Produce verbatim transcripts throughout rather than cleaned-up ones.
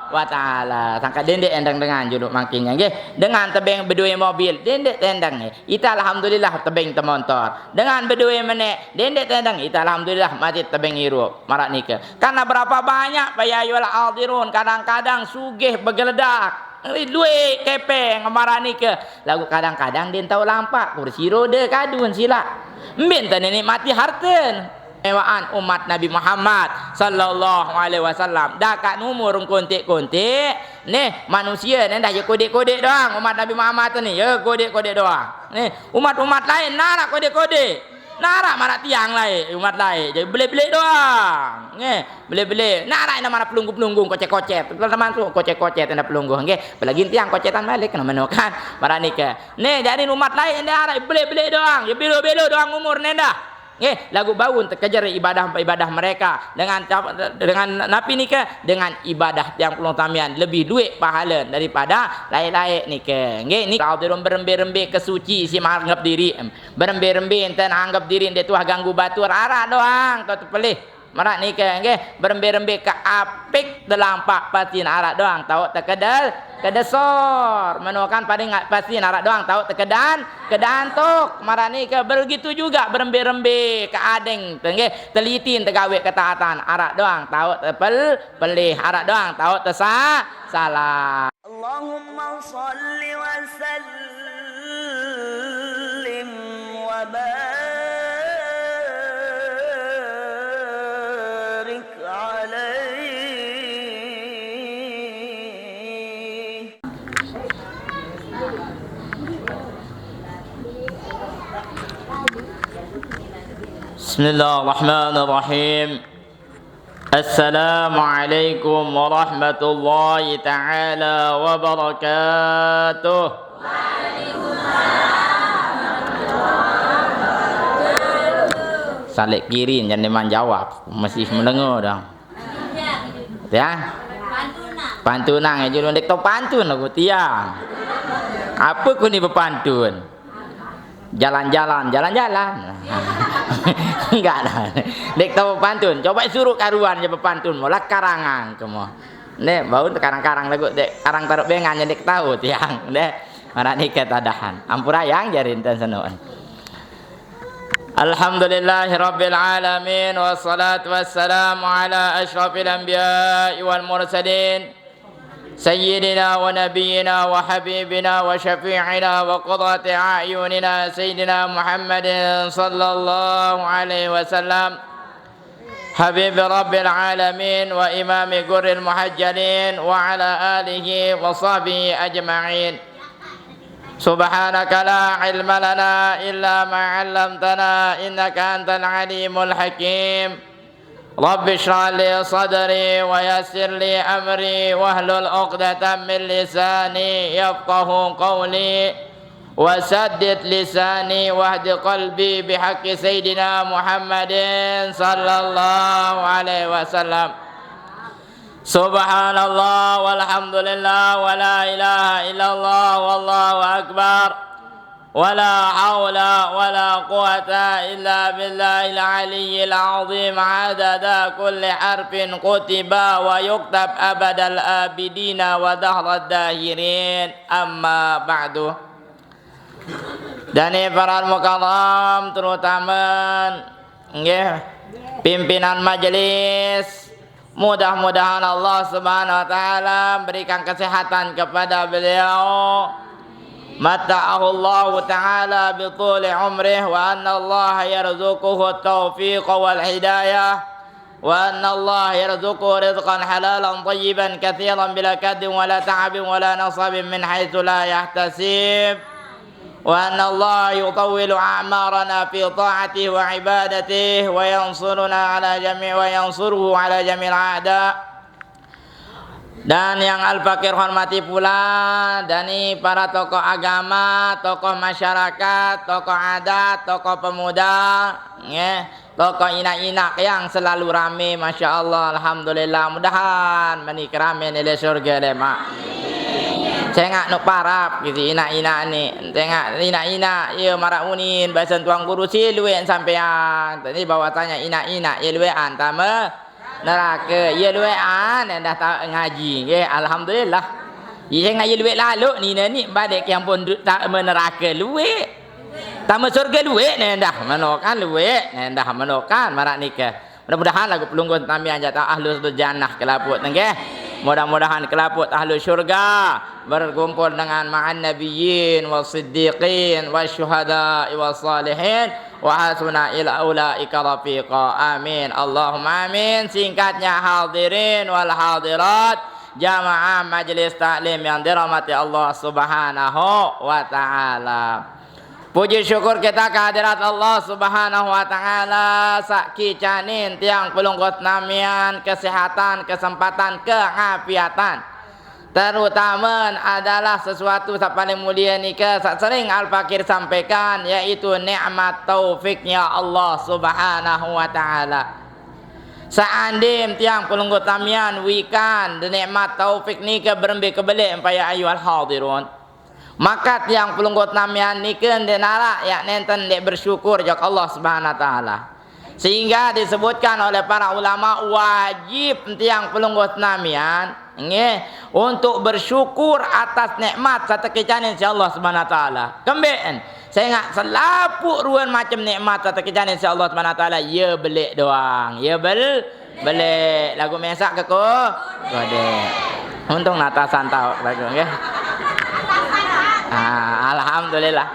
Wa taala. Sangka dendeq endeng dengan juluq mangkin, nggih. Dengan tebeng bedoe mobil, dendeq tendeng. Ite alhamdulillah tebeng temontor. Dengan bedoe meneq, dendeq tendeng. Ite alhamdulillah masih tebeng irup. Maraq nike. Karena berapa banyak, fa ya ayyuhal hadirun, kadang-kadang sugih begeledak. Lueq kepeng maraq nike. Laguq kadang-kadang ndeqn tao lampaq, kursi roda kadun silaq. Mbe ntan nikmati harte. Mewaan umat Nabi Muhammad sallallahu alaihi wasallam. Dakaq numur konteq-konteq, nih, manusie nih dah ye kodeq-kodeq doang umat Nabi Muhammad ni, ye kodeq-kodeq doang. Nih, umat-umat lain naraq kodeq-kodeq. Naraq maraq tiang laeq, umat laeq. Jadi beleq-beleq doang. Nggih, beleq-beleq. Naraq endah maraq pelungguh-pelungguh, kocet-kocet. Termasuk kocet-kocet endah pelungguh, nggih. Apalagi tiang kocetan malik, kena meno kan. Maraq nike. Nih, jadi umat laeq endah araq beleq-beleq doang. Ya belo-belo doang umur nendah. Nggih, laguq bau tekejer ibadah-ibadah mereka dengan cap-, dengan napi nike? Dengan ibadah tiang pelungguh samian lebih lueq pahale daripada laeq-laeq nike. Nggih, nike hadirin berembe-rembe kesuci siq manggep diriq. Berembe-rembe ntan anggep diriq ndeq tuah ganggu batur, araq doang tao tepelih. Maraq nike, nggih, berembe-rembe keapik telampaq pasti araq doang tao tekede-, kedesor. Meno kan paling pasti araq doang tao tekedan-, kedantok. Maraq nike, begitu juga berembe-rembe keadeng, nggih, telitin tegaweq ketaatan, araq doang tao tepel-, pelih, araq doang tao tesa-, salah. اللهم صل وسلم وبارك عليه. بسم الله الرحمن الرحيم. Assalamualaikum warahmatullahi taala wabarakatuh. Saleq kirin, jangan memang jawab, masih mendengar dong. Ya? Pantunang aja lu ndeq tao pantun laguq tiang. Apa ku ni bepantun? Jalan-jalan, jalan-jalan. Enggak dah. Ndeq tao pantun. Coba suruq karuan je bepantun. Mula karangan kemo. Ndeq, bau karang-karang laguq ndeq, karang taruq bengan je ndeq tao tiang. Ndeq. Maraq nike tadahan. Ampurayang jari ntan senoen. الحمد لله رب العالمين، والصلاة والسلام على أشرف الأنبياء والمرسلين، سيدنا ونبينا وحبيبنا وشفيعنا وقرة أعيننا سيدنا محمد صلى الله عليه وسلم، حبيب رب العالمين وإمام غر المحجلين وعلى آله وصحبه أجمعين. سبحانك لا علم لنا إلا ما علمتنا إنك أنت العليم الحكيم. رب اشرح لي صدري ويسر لي أمري واحلل عقدة من لساني يفقه قولي وسدد لساني واهد قلبي بحق سيدنا محمد صلى الله عليه وسلم. سبحان الله والحمد لله ولا إله إلا الله والله أكبر. ولا حول ولا قوة إلا بالله العلي العظيم عدد كل حرف كتب ويكتب أبد الآبدين ودهر الداهرين. أما بعد. Dane para mukarram, terutama nggih pimpinan majelis, mudah-mudahan Allah Subhanahu wa taala memberikan kesehatan kepada beliau. Matta'ahu Allah taala bi tuli umrih wa anna Allah yarzuquhu taufiq wal hidayah. وأن الله يرزق رزقا حلالا طيبا كثيرا بلا كد ولا تعب ولا نصب من حيث لا يحتسب. وأن الله يطول أعمارنا في طاعته وعبادته وينصرنا على جميع، وينصره على جميع الأعداء. Dan yang Al-Fakir hormati pula, dani para tokoh agama, tokoh masyarakat, tokoh adat, tokoh pemuda, nggih, tokoh inaq-inaq yang selalu rame, masya Allah, alhamdulillah, mudahan meni kerame ni leq surge leq maq. Sengaq nuq parap gitu inaq-inaq ni, sengaq inaq-inaq ye maraq unin basen Tuan Guru si lueq sampean. Tadi bahwasanya inaq-inaq ye lueqan tame Neraka. Ye luekan endah ta ngaji. Nggih, alhamdulillah. Ye ngak ye luek lalu ni ni badek ke ampun du- ta me neraka luek. Tama surga luek ne endah menokan luek ne endah menokan marak nika. Mudah-mudahan lagu pelungguh tamian jatah ahlu jannah kelaput nggih. Mudah-mudahan kelaput ahlu syurga berkumpul dengan ma'an nabiyyin was siddiqin was syuhada was salihin wa hasuna ila ulaika rafiqa. Amin. Allahumma amin. Singkatnya hadirin wal hadirat jamaah majlis taklim yang dirahmati Allah Subhanahu wa taala. Puji syukur kita kehadirat Allah Subhanahu wa taala, sak kicanin tiang pelungguh namian kesehatan, kesempatan, keafiatan. Terutama adalah sesuatu sak paling mulia nika sak sering Al-Fakir sampaikan, yaitu nikmat taufiknya Allah Subhanahu wa taala. Seandainya tiang pelungguh tamian wikan nikmat taufik nika berembe kebelek empai ayuhal hadirun. Maka tiang pelungguh namian nika ndeq narak yak nenten ndeq bersyukur jok Allah Subhanahu wa taala. Sehingga disebutkan oleh para ulama wajib tiang pelungguh namian nggih untuk bersyukur atas nikmat saq tekicanin siq Allah Subhanahu wa taala. Kembeqn? Sengaq selapuq ruen macem nikmat saq tekicanin siq Allah Subhanahu wa taala ye beleq doang. Ye bel Beleq lagu mesaq ke ko? Kodeq. Untung atasan taoq lagu nggih. Ah, alhamdulillah.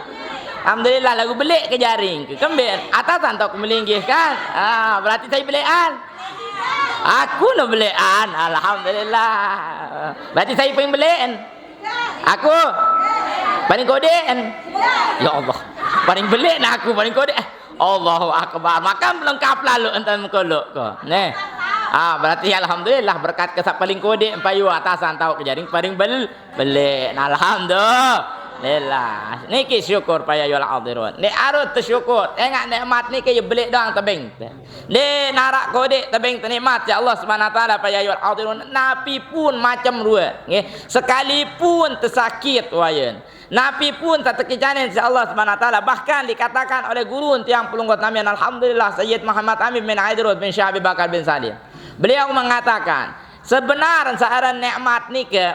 Alhamdulillah lagu beleq ke jaring ke. Kembeq atasan taoq ke melinggih kan? Ah, berarti sai beleqan. Aku ne beleqan. Alhamdulillah. Berarti sai paling beleqan. Aku paling kodeqan. Ya Allah. Paling beleq ne aku paling kodeq. Allahu Akbar. Makan lengkap lalu enten mengkolok ko. Neh. Ah, berarti alhamdulillah berkat ke saq paling kodeq empai ayuh atasan taoq ke jaring paling bel beleq. Nah, alhamdulillah. Niki syukur paya ayuhal hadirun. Ndeq arus tesyukur. Sengaq nikmat niki ye beleq doang tebeng. Ndeq narak kodeq tebeng tenikmat siq Allah Subhanahu wa taala paya ayuhal hadirun. Napi pun macem rue. Nggih. Sekalipun tesakit wayen. Napi pun saq tekicanin siq Allah Subhanahu wa taala. Bahkan dikatakan oleh guru tiang pelungguh namian alhamdulillah Sayyid Muhammad Amin bin Aidrus bin Syekh Abi Bakar bin Salim. Beliau mengatakan, sebenar searan nikmat nike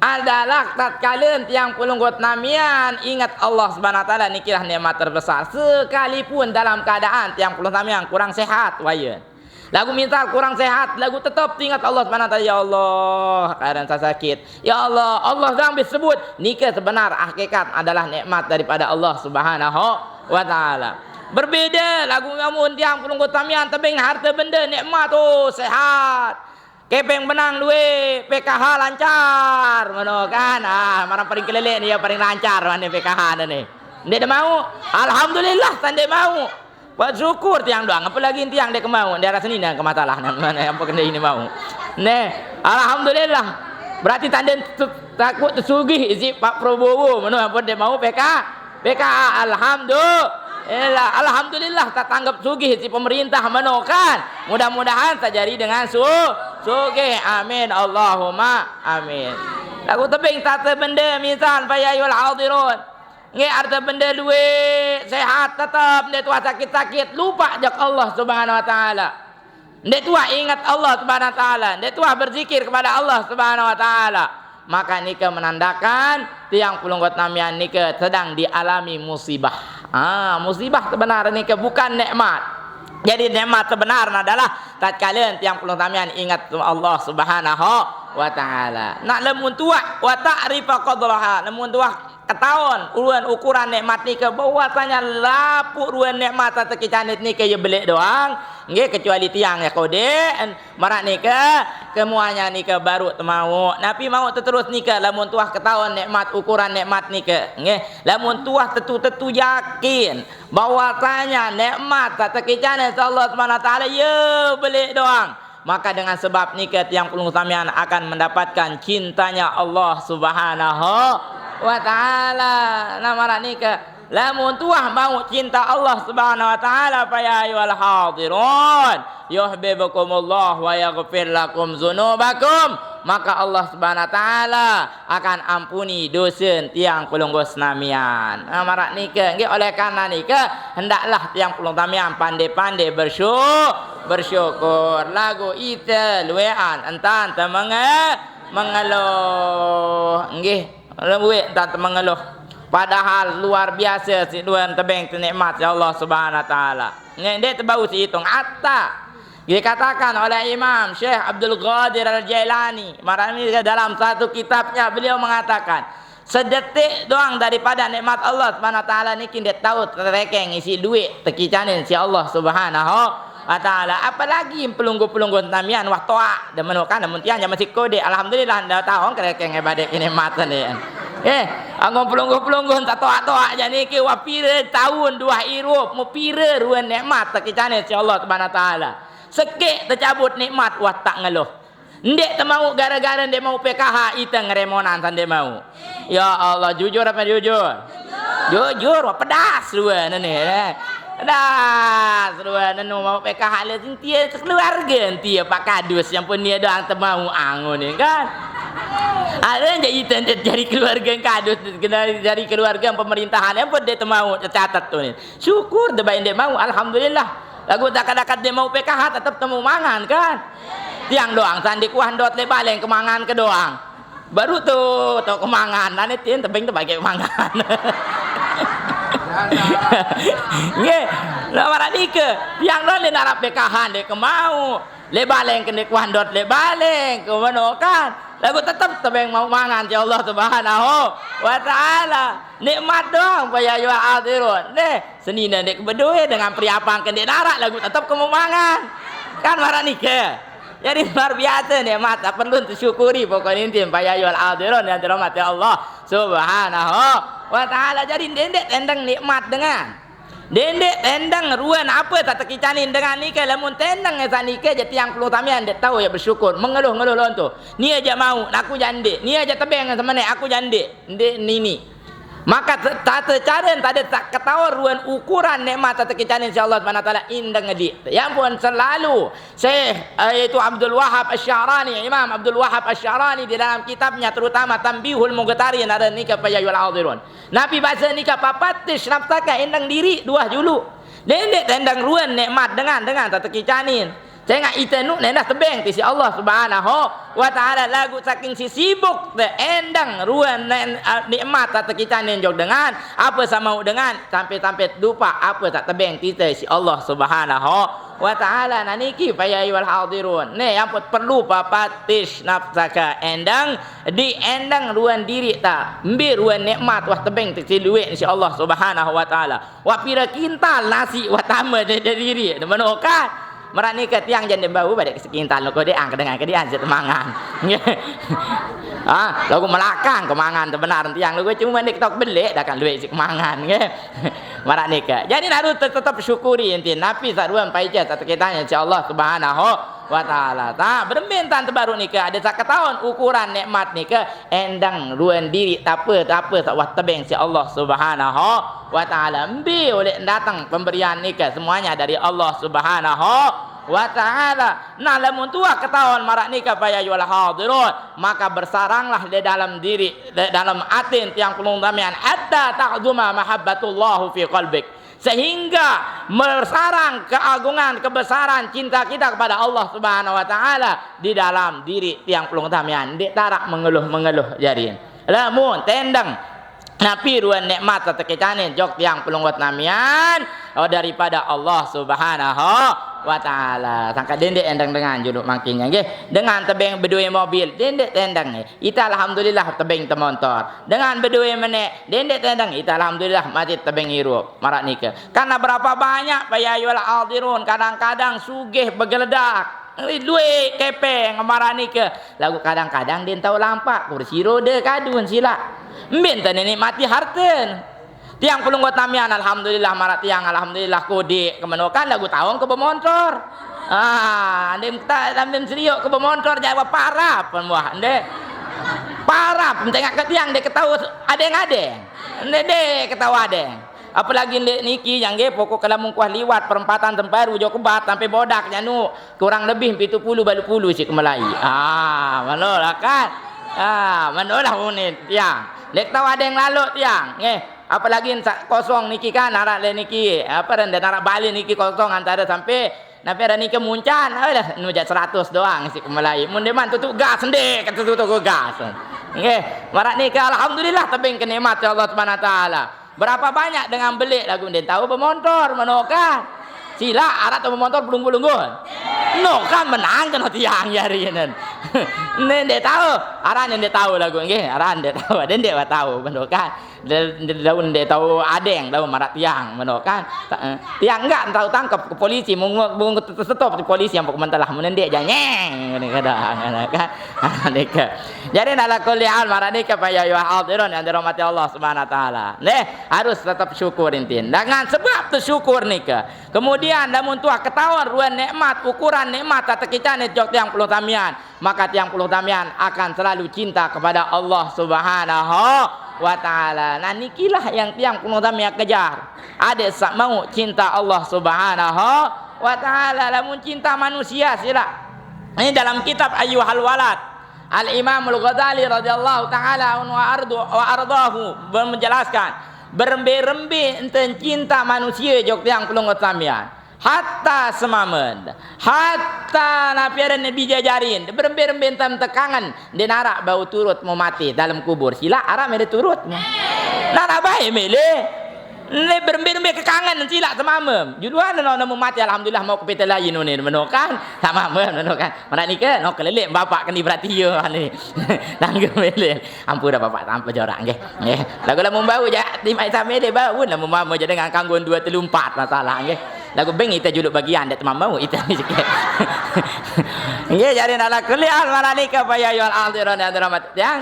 adalah tatkala tiang pelungguh namian ingat Allah Subhanahu wa taala nikilah nikmat terbesar. Sekalipun dalam keadaan tiang pelungguh namian kurang sehat, wayen. Lagu misal kurang sehat, lagu tetep tinget Allah Subhanahu wa taala, "Ya Allah, keadaan saya sakit. Ya Allah," Allah doang bis sebut. Nike sebenar hakikat adalah nikmat daripada Allah Subhanahu wa taala. Berbeda lagu ngamun tiang pelungguh tamian tebeng harte bende nikmat, oh, sehat. Kepeng benang duit, P K H lancar. Meno kan? Ah, marang paling kelelek ni ya paling lancar mane P K H ne ni. Ndeq de mauq. Alhamdulillah, saq ndeq mauq. Bersyukur tiang doang, apalagi tiang ndeq kemauq, ndeq araq senine ke masalah ne, mane ampe kene ini mauq. Neh, alhamdulillah. Berarti tande tu-, takut tesugih siq Pak Prabowo, meno ampe ndeq mauq P K, P K A, alhamdulillah. Alhamdulillah, tetanggep sugih siq pemerintah meno kan. Mudah-mudahan terjadi dengan su-, sugih. Amin, Allahumma amin. Lagu tebeng tate bende misal, paya ayuhal hadirun. Nggih, arte bende duit, sehat tetep, ndeq tuah sakit-sakit, lupaq jok Allah Subhanahu wa taala. Ndeq tuah inget Allah Subhanahu wa taala, ndeq tuah berzikir kepada Allah Subhanahu wa taala. Maka nike menandakan tiang pelungguh namian nike sedang dialami musibah. Ah, musibah sebenar nike bukan nikmat. Jadi nikmat sebenar adalah tatkala tiang pelungguh namian inget Allah Subhanahu wa taala. Nak lemun tuah wa ta'rifa qadraha, lemun tuah ketaon ulun ukuran nikmat nike, bahwasanya lapuq ruen nikmat saq tekicanin nike ye beleq doang, nggih, kecuali tiang ye kodeq, maraq nike, kemuanya nike baruq temauq. Napi mauq teterus nike, lamun tuah ketaon nikmat, ukuran nikmat nike, nggih, lamun tuah tetu-tetu yakin bahwasanya nikmat saq tekicanin siq Allah Subhanahu wa taala ye beleq doang, maka dengan sebab nike tiang pelungguh samian akan mendapatkan cintanya Allah Subhanahu wa taala. Nah, maraq nike, lamun tuah mauq cinta Allah Subhanahu wa taala, fa ya ayyuhal hadirun, yuhibbukumullah wa yaghfir lakum dzunubakum, maka Allah Subhanahu wa taala akan ampuni dose tiang pelungguh senamian. Nah, maraq nike, nggih, oleh karena nike, hendaklah tiang pelungguh senamian pandai-pandai bersyukur. Bersyukur. Lagu ite luean entan temenge-, mengeluh. Nggih, luwe entan temengeluh. Padahal luar biasa si dua tebeng te nikmat ya Allah Subhanahu wa taala. Nggih, ndeq tebau situng. Atta dikatakan oleh Imam Syekh Abdul Qadir Al-Jailani, marani dalam satu kitabnya beliau mengatakan, sedetik doang daripada nikmat Allah Subhanahu wa taala niki ndeq tau terekeng isi duit tekicanin si Allah Subhanahu wa taala. Apalagi pelungguh-pelungguh namian wah toaq. Demen kan, namun tiang jaman siko dek, alhamdulillah, ndeq tau kerekeng ibadat ini mate ni. Eh, anggo pelungguh-pelungguh tak toaq-toaq jani ki wah pire taun dua irup, mu pire ruen nikmat tekicanin si Allah Subhanahu wa taala. Sekeq tecabut nikmat wah tak ngeluh. Ndeq temauq gara-gara ndeq mauq P K H ite ngeremonan saq ndeq mauq. Ya Allah, jujur apa jujur? Jujur, wah pedas due nene, eh. Pedas due nenu mauq P K H le, entie sekeluarge entie Pak Kadus, yang pun nie doang temauq angun ni kan. Ada je ite ndeq jari keluarge Kadus, jari keluarge pemerintahan, yang pun ndeq temauq tecatet tu ni. Syukur de bae ndeq mauq, alhamdulillah. Laguq dakaq-dakaq ndeq mauq P K H tetep temauq mangan kan. Tiang doang saq ndeq kuah ndot leq baleng kemangan ke doang. Baruq tu, tao kemangan, nane tin tebeng tebage mangan. Nggih, lah maraq nike, tiang doang ndeq naraq P K H ndeq kemauq. Leq baleng ke ndeq kuah ndot leq baleng, kemeno kan. Laguq tetep tebeng mauq mangan siq Allah Subhanahu wa taala. Nikmat doang, fa ya ayyuhal hadirun. Deh, senine ndeq bedoe dengan periapang ke ndeq naraq, laguq tetep kemauq mangan. Kan maraq nike. Jadi luar biase nikmat, tak perlu tesyukuri pokok intin, fa ya ayyuhal hadirun yang dirahmati Allah Subhanahu wa taala. Jadi ndeq-ndeq tendeng nikmat dengan. Ndeq-ndeq tendeng ruen ape saq tekicanin dengan nike, lamun tendeng saq nike, je tiang pelungguh tamian ndeq tao ye besyukur, mengeluh-ngeluh lonto. Nie jaq mauq, naku jaq ndeq. Nie jaq tebeng semeneq, aku jaq ndeq. Ndeq nini. Maka te-, tate care tade saq ketaon ruen ukuran nikmat saq tekicanin siq Allah Subhanahu wa taala, indeng ngediq. Ya ampun, selalu Syekh, eh, yaitu Abdul Wahab Asy-Sya'rani, Imam Abdul Wahab Asy-Sya'rani di dalam kitabnya terutama Tanbihul Mughtarrin ada nike fa ya ayyuhal hadirun. Napi base nike, "Fafattish nafsaka," endeng diriq duah julu. Ndeq-ndeq tendeng ruen nikmat dengan, dengan saq tekicanin. Sengaq ite nuq nendah tebeng ti siq Allah Subhanahu wa taala, laguq saking sisibuk te endeng ruen nen-, a, nikmat saq tekicanin jok dengan, ape saq mauq dengan, sampe-sampe lupaq ape saq tebeng ti te siq Allah Subhanahu wa taala. Nah niki fa ya ayyuhal hadirun. Ne yang perlu, fafattish nafsaka, endeng, di endeng ruen diriq ta. Mbe ruen nikmat wah tebeng ti siq lueq siq Allah Subhanahu wa taala. Wah pire kintal nasiq wah tame de, de diriq. Meno kan? Maraq nike tiang jaq ndeq bau badeq sekintal, loko deq angke dengan ke dian siq temangan. Ah, laguq melakang kemangan tebenar tiang, laguq cume ndeq tao beleq dakaq lueq siq kemangan, nggih. Maraq nike. Jadi harus te-, tetep syukuri intin. Napi saq ruen paice saq tekicanin siq Allah Subhanahu wa taala. Ta, berembe ntan tebaruq nike, ade saq ketaon ukuran nikmat nike, endeng ruen diriq tape, tape saq wah tebeng siq Allah Subhanahu wa taala. Mbe oleq dateng pemberian nike, semuanya dari Allah Subhanahu wa taala. Nah, lamun tuah ketaon maraq nike, fa ya ayyuhal hadirun, maka bersaranglah leq dalem diriq, leq dalem atin tiang pelungguh tamian, hatta ta'zuma mahabbatullahu fi qalbik. Sehingga bersarang keagungan, kebesaran cinta kita kepada Allah Subhanahu wa taala di dalam diriq tiang pelungguh tamian. Ndeq taraq mengeluh-mengeluh jari. Lamun tendeng napi ruen nikmat saq tekicanin jok tiang pelungguh tamian, oh, daripada Allah Subhanahu wa taala. Sangkaq ndeq-ndeq endeng dengan juluq mangkin, nggih. Dengan tebeng bedoe mobil, ndeq-ndeq tendeng. Ite alhamdulillah tebeng temontor. Dengan bedoe meneq, ndeq-ndeq tendeng, ite alhamdulillah masih tebeng irup. Maraq nike. Karena berapa banyak, fa ya ayyuhal hadirun, kadang-kadang sugih begeledak. Lueq kepeng maraq nike. Laguq kadang-kadang ndeq tao lampaq, kursi rode kadun silaq. Mbe ntan nikmati harte. Tiang pelungguh tamian, alhamdulillah, maraq tiang, alhamdulillah, kodeq, kemenokan laguq taong ke bemontor. Ah, ndeq ta-, sambil serioq ke bemontor, jawab parap, wah, ndeq. Parap, tengaq ke tiang ndeq ketao adeng-adeng. Ndeq, ndeq ketao adeng. Apalagi ndeq niki, jaq nggih, pokok ke lamun kuah liwat perempatan Semparu, jok Kebat sampai Bodak, janu, kurang lebih pitu puluh, baluq puluh siq kemelai. Ah, menolah kan. Ah, menolah unin tiang. Ndeq tao adeng laloq tiang, nggih. Apalagi saq kosong niki kan, araq leq niki, ape, rendah araq bale niki kosong antare sampai Napi araq nike muncan, alah, nujaq seratus doang siq kemelai. Mun ndeqman tutuq gas, ndeq, kata tutuq gas. Nggih, maraq nike alhamdulillah tebeng ke nikmat Allah Subhanahu wa taala. Berapa banyak dengan beleq laguq ndeq tao bemontor, menoq kan. Silaq araq tao bemontor pelungguh-lungguh. Noq kan menang keno tiang jari nen. Ndeq, ndeq tao, araq ndeq tao laguq nggih, araq ndeq tao, ndeq, ndeq wah tao, menoq kan. De-, de-, daun ndeq tao adeng, daun maraq tiang, menoq kan. Ta-, eh, tiang ndeq tao tangkep ke polisi, mung-, mung-, tetep polisi ampoq mentelah, mun ndeq janyeng, ngene kadang, kan. Nike. Jari, ala kulli hal, maraq nike, fa ya ayyuhal hadirun yang dirahmati Allah Subhanahu wa taala. Neh, harus tetep syukur intin. Dengan sebab tesyukur nike. Kemudian, lamun tuah ketahuan ruen nikmat, ukuran nikmat, atas kicane jok tiang pelungguh samian. Maka tiang pelungguh samian akan selalu cinta kepada Allah Subhanahu wa taala. Nah, nikilah yang tiang pelungguh samian kejar. Adeq saq mauq cinta Allah Subhanahu wa taala. Lamun cinta manusia, silaq. Ini dalam kitab Ayyuhal Walad. Al-Imamul Ghazali radhiyallahu taala anhu wa ardu-, wa ardahu menjelaskan, berembe-rembe enten cinta manusia jok tiang pelungguh samian. Hatta semamen, hatta napi aran bije jarin, berembe-rembe ntem tekangen, ndeq naraq bau turut mu mate dalem kubur. Silaq araq mele turut mu. Naraq bae mele. Ne berembe-rembe kekangen silaq semamen. Juduan no nemu mate, alhamdulillah, mauq ke pete lain unin, menoq kan. Semamen, menoq kan. Maraq nike, no kelelek bapak keni berarti yo, ane. Tanggung mele. Ampun dah bapak, tanpa jorak, nggih. Nggih. Laguq lamun bau jaq, timaq same de bau, lamun mame jaq dengan kanggo due telu empat masalah, nggih. Laguq beng ite juluq bagian, ndeq temamau ite ni sikit. Nggih, jari ala kulli hal, maraq nike, fa ya ayyuhal hadirun yang dirahmati tiang.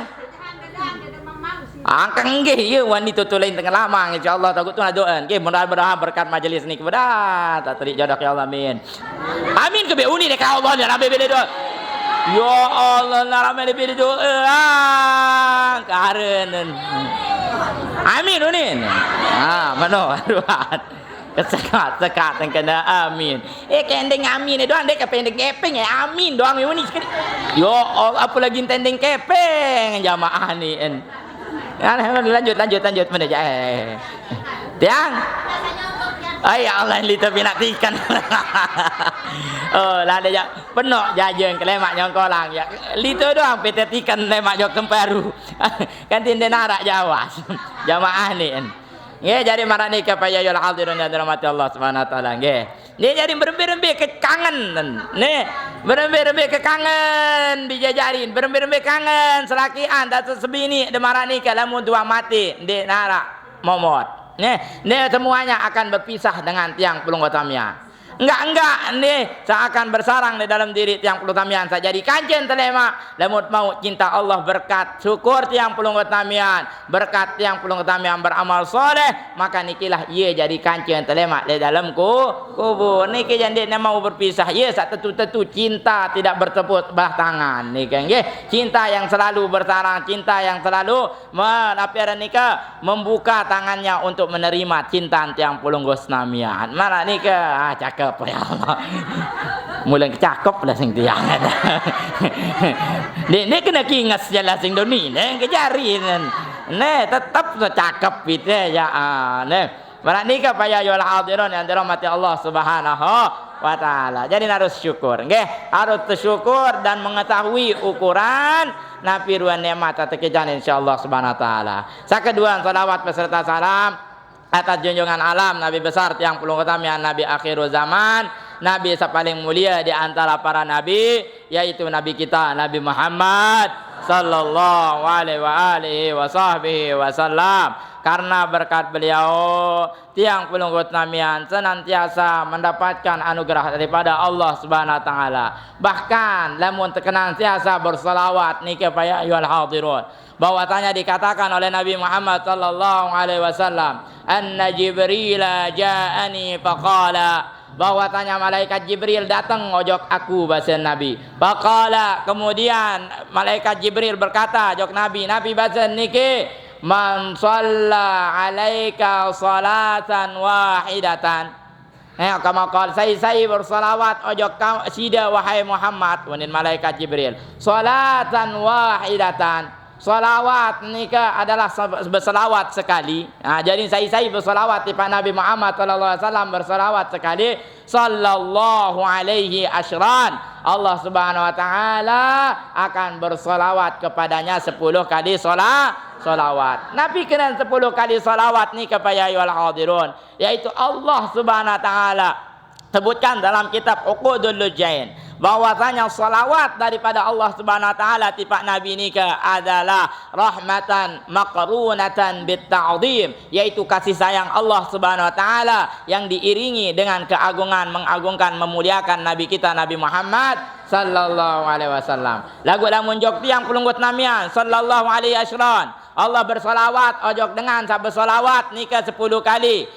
Angkat nggih, ye, wani tutu lain tengah lamang, insyaallah, tagut tu doa. Nggih, mudah-mudahan berkat majelis niki, mudah tak terik jodoh, ya Allah, amin. Amin ke be unin deh, kau Allah, nyarame bele doa. Ya Allah, nyarame bele doa. Ah, karenen. Amin unin. Ah, mano, aduh. Kesekat-sekat kena amin. Eh, kendeng amin doang, ndeq kependeng kepeng, eh, amin doang ye unin sekali. Ya Allah, apalagi tendeng kepeng jamaah ni, en. Lanjut, lanjut, lanjut, mana jaq, eh. Tiang. Ai ya Allah, lite pinak tiken. Oh, lade jaq penoq jajeng ke lemaq nyongkolang jaq. Lite doang pete tiken lemaq jok Semparu. Kan tinde naraq jawas. Jamaah ni, en. Nggih, jari maraq nike, fa ya ayyuhal hadirun yang dirahmati Allah Subhanahu wa taala, nggih. Nggih, jari berembe-rembe kekangen. Nih, berembe-rembe kekangen bije jarin, berembe-rembe kangen selakian, datu sebini, de maraq nike, lamun tuah mate, ndeq naraq momot. Nih, ndeq semuanya akan berpisah dengan tiang pelungguh samian. Enggak-enggak nih, seakan bersarang di dalam diri tiang pelungguh samian, saq jari kancen telemaq, lamun mauq cinta Allah berkat syukur tiang pelungguh samian, berkat tiang pelungguh samian beramal soleh, maka nikilah ye jari kancen telemaq leq dalem ku-, kubur. Niki jaq ndeqne mauq berpisah, ye saq tetu-tetu cinta tidak bertepuk sebelah tangan. Niki nggih, cinta yang selalu bersarang, cinta yang selalu me-, napi aran nike, membuka tangannya untuk menerima cinta tiang pelungguh senamian. Maraq nike, ah, cakep, ya Allah. Mulen kecakep lah sing tiang. Ndeq, ndeq kene kinges jelas sing doni, ndeq kejari. Ne, tetep cakep ite, ya, ah, ne. Maraq nike, fa ya ayyuhal hadirun yang dirahmati Allah Subhanahu wa taala. Jadi harus syukur, nggih. Harus tersyukur dan mengetahui ukuran napi ruen nikmat atas kicane, insyaallah Subhanahu wa taala. Saq kedue, selawat beserta salam atas junjungan alam, Nabi besar tiang pelungguh samian, Nabi akhirul zaman, Nabi saq paling mulie di antara para nabi, yaitu Nabi kita, Nabi Muhammad sallallahu alaihi wa alihi wa sahbihi wasallam. Karena berkat beliau, tiang pelungguh senamian senantiasa mendapatkan anugerah daripada Allah Subhanahu wa taala. Bahkan, lamun tekenang tiasa berselawat, nike, fa ya ayyuhal hadirun, bahwasanya dikatakan oleh Nabi Muhammad sallallahu alaihi wasallam, "Anna Jibrila ja'ani faqala," bahwasanya malaikat Jibril dateng ojok aku, base Nabi. Faqala, kemudian malaikat Jibril berkata ojok Nabi, napi base niki, "Man shalla alaika salatan wahidatan." Eh, kama qal, sai-sai bersalawat ojok ka-, side, wahai Muhammad, unin malaikat Jibril. Salatan wahidatan, Salawat nika adalah se-, bersalawat sekali. Ha, jadi sai-sai bersalawat tipa Nabi Muhammad sallallahu alaihi wasallam, bersalawat sekali, sallallahu alaihi asyran, Allah Subhanahu wa taala akan bersalawat kepadanya sepuluh kali sala-, salawat. Napi kena sepuluh kali salawat nika, ya ayyuhal hadirun? Yaitu Allah Subhanahu wa taala sebutkan dalam kitab Uqudul Lujain bahwasanya salawat daripada Allah Subhanahu wa taala tipa Nabi nika adalah rahmatan maqrunatan bit ta'zim, yaitu kasih sayang Allah Subhanahu wa taala yang diiringi dengan keagungan, mengagungkan, memuliakan Nabi kita Nabi Muhammad sallallahu alaihi wasallam. Lagu lamun jok tiang pelungguh namian sallallahu alaihi asyran, Allah bersalawat ojok dengan sab bersalawat nika sepuluh kali.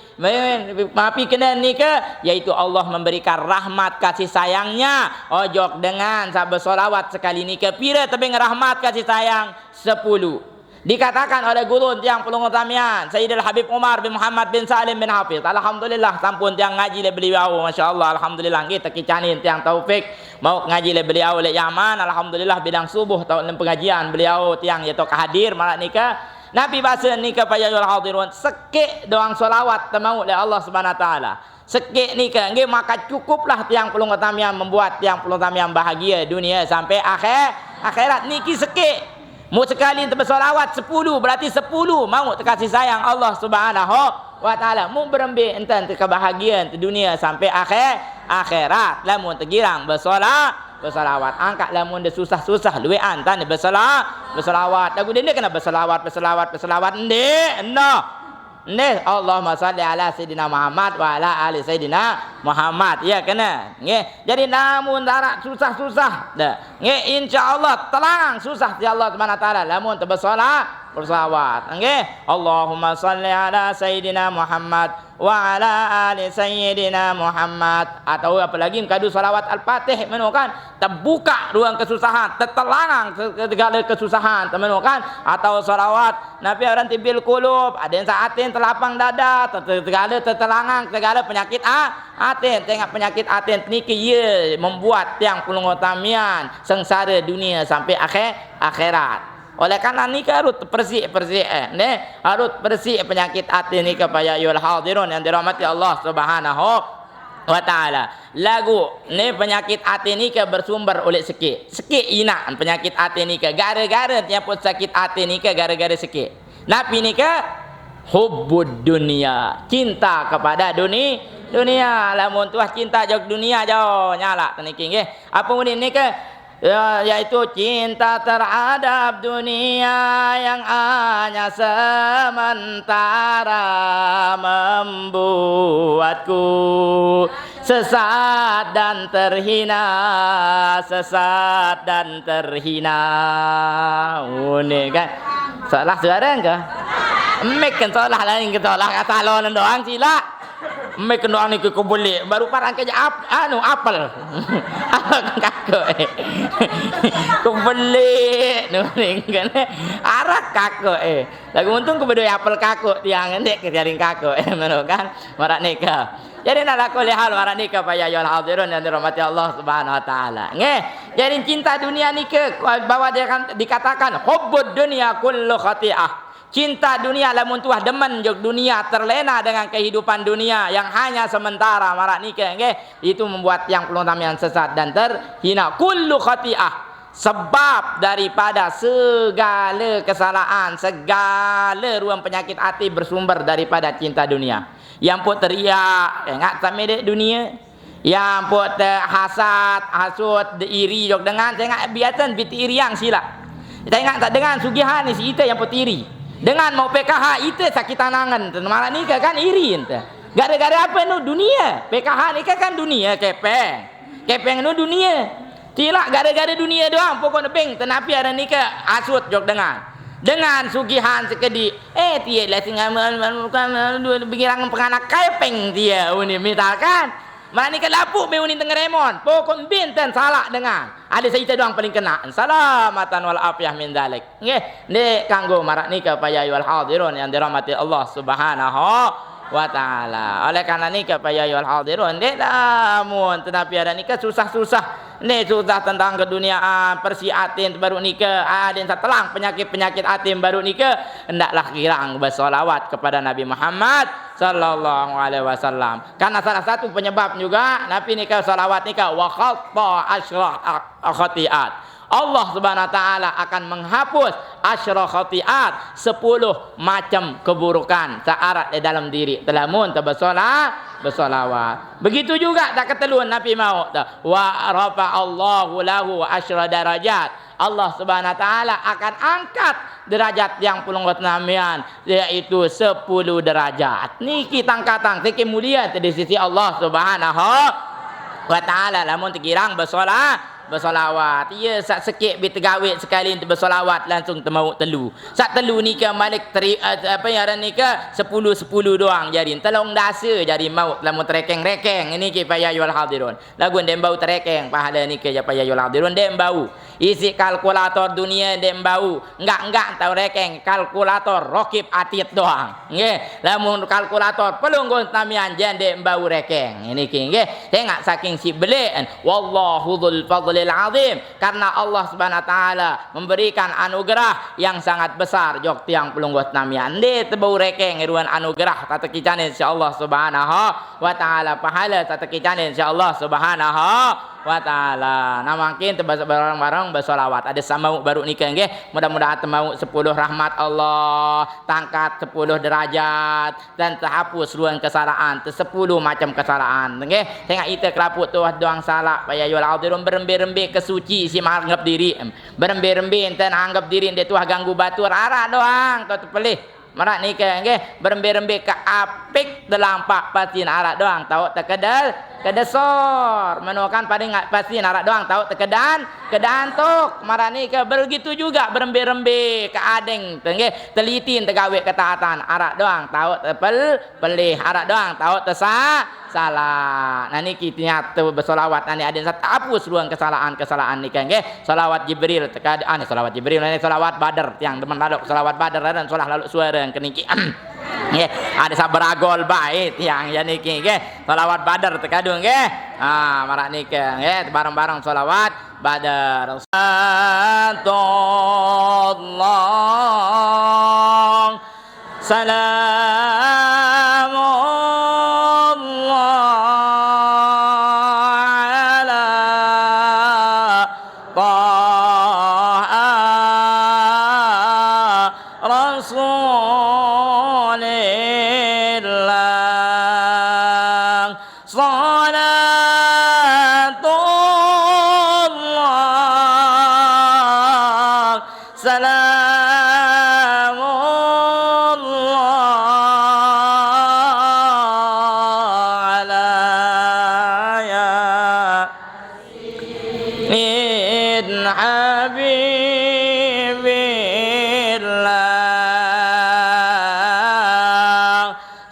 Mapi kena nika, yaitu Allah memberikan rahmat kasih sayangnya ojok dengan sab bersalawat sekali nika. Pira tebing rahmat kasih sayang? Sepuluh. Dikatakan oleh guru tiang pelungguh tamian, Sayyidil Habib Umar bin Muhammad bin Salim bin Hafiz. Alhamdulillah, sampun tiang ngaji le beliau, masya Allah, alhamdulillah. Nggih, tekicanin tiang taufik mau ngaji le beliau le Yaman. Alhamdulillah, bidang subuh tau lem pengajian beliau tiang ya tau hadir malam nika. Napi basa nika, ya ayyuhal hadirun? Sekik doang salawat temau le Allah Subhanahu wa taala. Sekik nika, nggih, maka cukuplah tiang pelungguh tamian membuat tiang pelungguh tamian bahagia dunia sampai akhir, akhirat niki sekik. Mu sekali ente bersalawat sepuluh, berarti sepuluh mau tekasih sayang Allah Subhanahu wa taala. Mu berembe enten te kebahagiaan te dunia sampai akhir, akhirat. Lamun tegirang bersala-, bersalawat. Angkat lamun de susah-susah, luekan tan bersala-, bersalawat. Lagu dende kena bersalawat, bersalawat, bersalawat. Ende, enda. Nih, Allahumma salli ala Sayyidina Muhammad wa ala ali Sayyidina Muhammad. Ya, kena. Nggih. Jadi, namun darat susah-susah. Dah. Nggih, insya Allah telang susah si Allah Subhanahu wa taala lamun tebersala-, bersalawat. Nggih. Allahumma salli ala Sayyidina Muhammad wa ala ali Sayyidina Muhammad. Atau apalagi mengkadu salawat Al-Fatih, menu kan? Terbuka ruang kesusahan, tertelangang se-, segala kesusahan, teman kan? Atau salawat Nabi orang tibil kulub, ada yang saatin telapang dada, ter-, ter-, segala tertelangang, segala penyakit a-, atin. Tengok penyakit atin niki ye membuat tiang pelungguh tamian sengsara dunia sampai akhir, akhirat. Oleh karena nika harus bersih-bersih, eh, ne? Harus bersih penyakit atin nika, ya ayyuhal hadirun yang dirahmati Allah Subhanahu wa taala. Lagu ni penyakit ati nika bersumber oleh sekik. Sekik inak penyakit ati nika. Gara-gara tiap sakit ati nika gara-gara sekik. Napi nika? Hubbud dunia. Cinta kepada duni-, dunia. Lamun tuah cinta jok dunia jauh nyala teniki nggih. Apa muni nika? Ya, yaitu cinta terhadap dunia yang hanya sementara membuatku sesat dan terhina, sesat dan terhina. Unik kan? Salah suara ke? Mik kan salah lain ke salah kata lo doang sila. Mik doang ni ku beli baru parang kerja ap, anu apel. Kakak eh. Ku beli nu ning kan. Arak kakak eh. Lagu untung ku bedoi apel kakak tiang ndek ke jaring kakak eh menu kan. Marak nika. Jadi nak laku lihal marak nika, ya ayyuhal hadirun yang dirahmati Allah Subhanahu wa taala. Nggih. Jadi cinta dunia nika bahwa dia kan dikatakan hubbud dunya kullu khati'ah. Cinta dunia lamun tuah demen jok dunia terlena dengan kehidupan dunia yang hanya sementara marak nika nggih. Itu membuat tiang pelungguh tamian sesat dan terhina. Kullu khati'ah. Sebab daripada segala kesalahan, segala ruang penyakit hati bersumber daripada cinta dunia. Yang pun teriak, ingat sama dek dunia. Yang pun te hasad, hasut, de iri jok dengan, saya ingat biasa bit iri yang sila. Saya ingat tak dengan sugihan ni si ite yang pun iri. Dengan mau P K H ite sakit tanangan, tu malah ni kan iri ente. Gara-gara apa nu dunia? P K H ni kan dunia kepeng. Kepeng nu dunia. Tilak gara-gara dunia doang, pokok neping, tenapi ada nika asut jok dengan. Dengan sugihan sekedi, eh, tie lah singa dua bingirang penganak kepeng tie, uni misalkan. Mana nika lapuk be uni tengeremon, pokok binten salah dengan. Ada saya doang paling kena. Salamatan wal afiyah min dalik. Nggih, ni kanggo marak nika, ya ayyuhal hadirun yang dirahmati Allah Subhanahu wa taala. Oleh karena nike, fa ya ayyuhal hadirun, ndeq lamun tenapi araq nike susah-susah, ndeq susah tentang keduniaan, persiatin baruq nike, adeqn saq telang penyakit-penyakit atin baruq nike, hendaklah girang besolawat kepada Nabi Muhammad sallallahu alaihi wasallam. Karena salah satu penyebab juga napi nike solawat nike, wa khatta asyra khati'at. Allah Subhanahu wa Ta'ala akan menghapus asyra khati'at, sepuluh macam keburukan saq araq leq dalem diriq te lamun tebesola-, besolawat. Begitu juga saq ketelu napi mauq te, wa rafa'allahu lahu asyra darajat. Allah Subhanahu wa Ta'ala akan angkat derajat tiang pelungguh senamian, yaitu sepuluh derajat. Niki tangkatang seke mulie te di sisi Allah Subhanahu wa Ta'ala lamun tegirang besola-, besolawat. Iye, saq sekeq bi tegaweq sekali besolawat langsung temauq telu. Saq telu nike malik teri-, eh, ape ngaran nike, sepuluh sepuluh doang jari. Telung dase jari mauq lamun terekeng-rekeng. Niki fa ya ayyuhal hadirun. Laguq ndeqn bau terekeng pahale nike, ya fa ya ayyuhal hadirun, ndeqn bau. Isiq kalkulator dunie ndeqn bau. Enggaq-enggaq tao rekeng kalkulator Rokib Atid doang. Nggih, lamun kalkulator pelungguh senamian je ndeqn bau rekeng. Niki nggih, sengaq saking siq beleqn. Wallahu dzul fadlil azim. Karena Allah Subhanahu wa Ta'ala memberikan anugerah yang sangat besar jok tiang pelungguh senamian. Ndeq tebau rekeng ruan anugerah saq tekicanin siq Allah Subhanahu wa Ta'ala, pahale saq tekicanin siq Allah Subhanahu wa Ta'ala. Nah, mangkin te bareng-bareng besolawat. Adeq saq mauq baruq nike nggih. Mudah-mudahan temauq sepuluh rahmat Allah, tangkat sepuluh derajat, dan tehapus ruan kesalaqan, te sepuluh macem kesalaqan. Nggih, sengaq ite kelapuq tuah doang salaq, fa ya ayyuhal hadirun, berembe-rembe kesuci siq manggep diriq. Berembe-rembe enten anggep diriq ndeq tuah ganggu batur, araq doang tao tepelih. Maraq nike nggih, berembe-rembe ke apik delampaq, pastin araq doang tao tekede-, kedesor. Menokan paling pasti araq doang tao tekedan-, kedantuk. Maraq nike, begitu juga berembe-rembe ke adeng te nggih, telitin tegaweq ketaatan, araq doang tao tepel-, pelih, araq doang tao tesa-, salaq. Nah, niki niat te besolawat, nah, ni adeqn saq tehapus ruan kesalaqan-kesalaqan nike nggih. Solawat Jibril tekadu, ah, ni solawat Jibril, ni solawat Badar, tiang demen laloq solawat Badar, dan solah laloq suare ke niki. Nggih, adeqn saq beragol bae tiang ya niki nggih. Solawat Badar tekadu nggih. Ah, maraq nike nggih, bareng-bareng solawat Badar. Salatullah, salamullah ala Taha Rasulillah. Salatullah, salamullah ala Yasin Habibillah.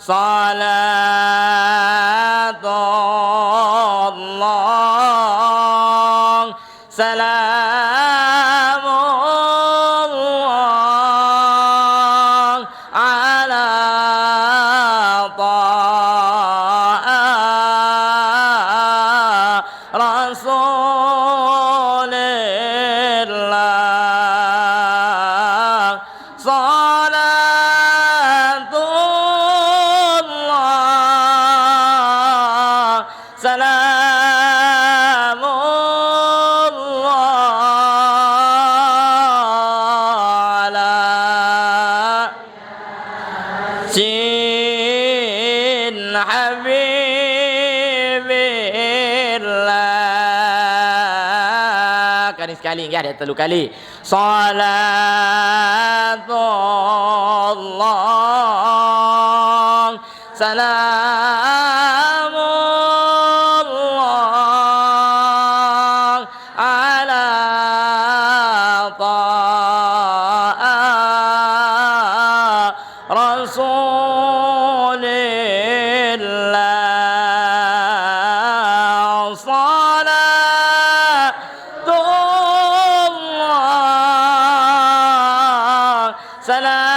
Salatullah, salamullah ala Taha Rasulillah. Salatullah, salamullah ala Yasin Habibillah. Kali sekali, nggih, adeq telu kali. Salatullah, salamullah ala Taha Rasulillah. Salatullah, salamullah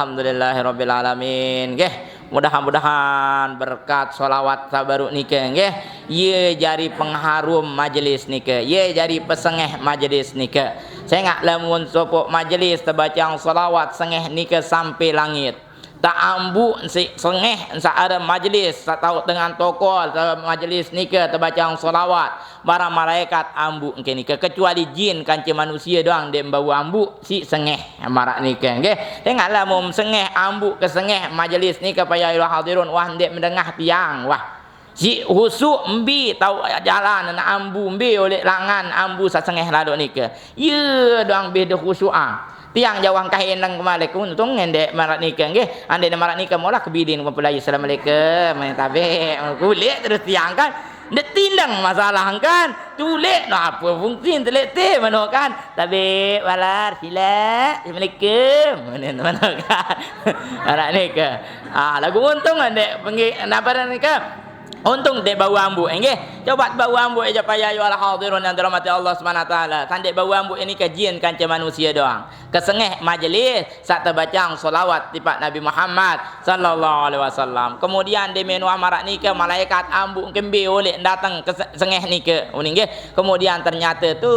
Alhamdulillahirabbil alamin. Nggih, mudah-mudahan berkat sholawat saq baruq nike nggih, ye jari pengharum majelis nike, ye jari pesengeh majelis nike. Sengaq lamun sopoq majelis tebacang sholawat sengeh nike sampe langit. Taq ambuq siq sengeh saq arem majelis, saq tauq dengan tokol, majelis nike tebacang sholawat. Para malaekat ambuq engke nike, kecuali jin kance manusie doang ndeq mbau ambuq siq sengeh maraq nike, nggih. Sengaq lamun sengeh ambuq ke sengeh majelis nike, fa ya ayyuhal hadirun, wah, ndeq medengah tiang, wah. Siq khusyuk mbe tauq jalan ne ambu, mbe oleq langan ambu saq sengeh laloq nike. Ye doang bih de khusyuqang. Tiang jawah engkah eneng kemalik, untung ndeq maraq nike, nggih. Andeqne maraq nike, molah kebidin mempelai, "Assalamualaikum." Main tabek. Kuliq terus tiang kan. Ndeq tindeng masalah kan. Tuliq no ape fungsi telik te meno kan. Tabek, balar, silaq, assalamualaikum. Meno, meno kan. Maraq nike. Ah, laguq untung ndeq penggi-, napa nike? Untung ndeq bau ambuq, nggih. Coba bau ambuq eja, fa ya ayyuhal hadirun yang dirahmati Allah Subhanahu wa taala. Saq ndeq bau ambuq nike jin kance manusie doang. Kesengeh majelis saq tebacang sholawat tipaq Nabi Muhammad sallallahu alaihi wasallam. Kemudian de meno maraq nike malaekat ambuq kembe oleq dateng ke se-, sengeh nike. Uni nggih. Kemudian ternyate tu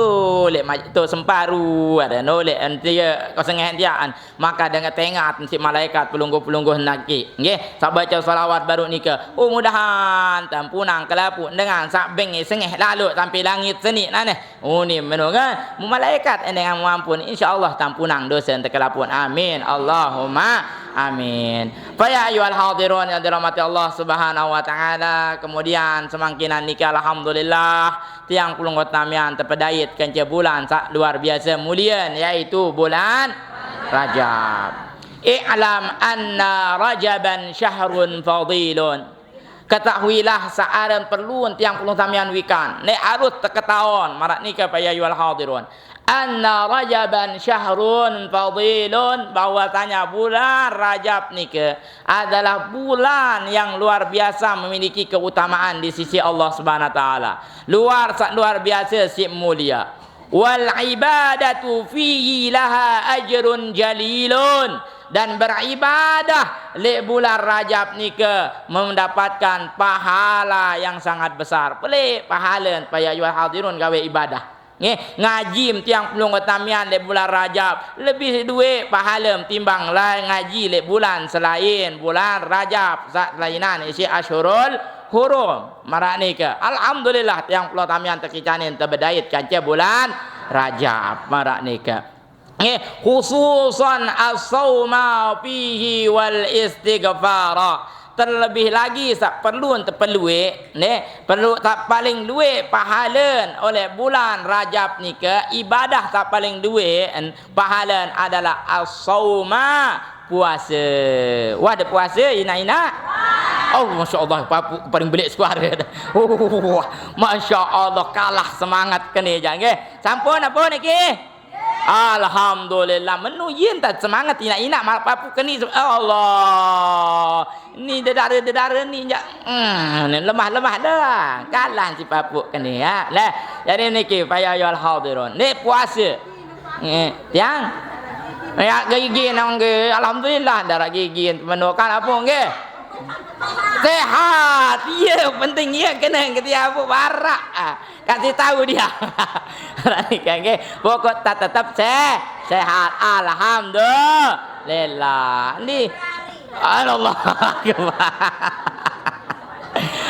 leq maj-, tu semparu, ada no leq entie kesengeh tiaan. Maka dengan tengat siq malaekat pelungguh-pelungguh naki. Nggih, saq baca sholawat baruq nike. Oh, mudahan tampunang kelapuq dengan saq beng sengeh laloq sampe langit seniq naneh. Uni meno kan, malaekat endeqn muampun, insyaallah tampunang dose ente kelapuq. Amin. Allahumma amin. Fa ya ayyuhal hadirun yang dirahmati Allah Subhanahu wa taala, kemudian semangkinan nike alhamdulillah tiang pelungguh tamian tepedait kance bulan saq luar biase mulie, yaitu bulan Rajab. I'lam anna Rajaban syahrun fadilun. Ketahuilah, saq aren perlu tiang pelungguh tamian wikan, ne harus teketaon, maraq nike, fa ya ayyuhal hadirun, anna Rajaban syahrun fadilun, bahwasanya bulan Rajab nike adalah bulan yang luar biasa, memiliki keutamaan di sisi Allah Subhanahu wa taala. Luar, saq luar biase siq mulia. Wal ibadatu fihi laha ajrun jalilun. Dan beribadah leq bulan Rajab nike mendapatkan pahala yang sangat besar. Peleq pahalen, fa ya ayyuhal hadirun, gawe ibadah. Nggih, ngaji tiang pelungguh tamian leq bulan Rajab lebih due pahalem timbang lain ngaji leq bulan selain bulan Rajab, saq lainan isiq Asyhurul Hurum. Maraq nike, alhamdulillah, tiang pelungguh tamian tekicanin tebedait kance bulan Rajab. Maraq nike. Nggih, khususan as-sauma fihi wal istighfara. Terlebih lagi saq perlu tepelueq, ne, perlu saq paling lueq pahalen oleh bulan Rajab nike, ibadah saq paling lueq pahalen adalah as-sauma, puase. Wah, de puase, inaq-inaq? Oh, masyaallah, papuq paling beleq suare. Oh, masyaallah, kalah semangat kene jaq, nggih. Sampun ampun niki? Alhamdulillah, menu yen tak semangat inaq-inaq maraq papuq keni. Allah. Ni dedare-dedare ni jaq, hmm, ni lemah-lemah dah. Kalah si papuq keni, ya. Lah, jadi niki, fa ya ayyuhal hadirun. Ni puase. Eh, tiang. Ya, gigi nang nggih. Alhamdulillah, darah gigi menu kan apa nggih? Sehat. Iya, penting iya kena ketiak apa barak. Ah. Kasih tahu dia. Nggih, pokok tak tetap se-, sehat. Alhamdulillah. Ni. Allah Akbar.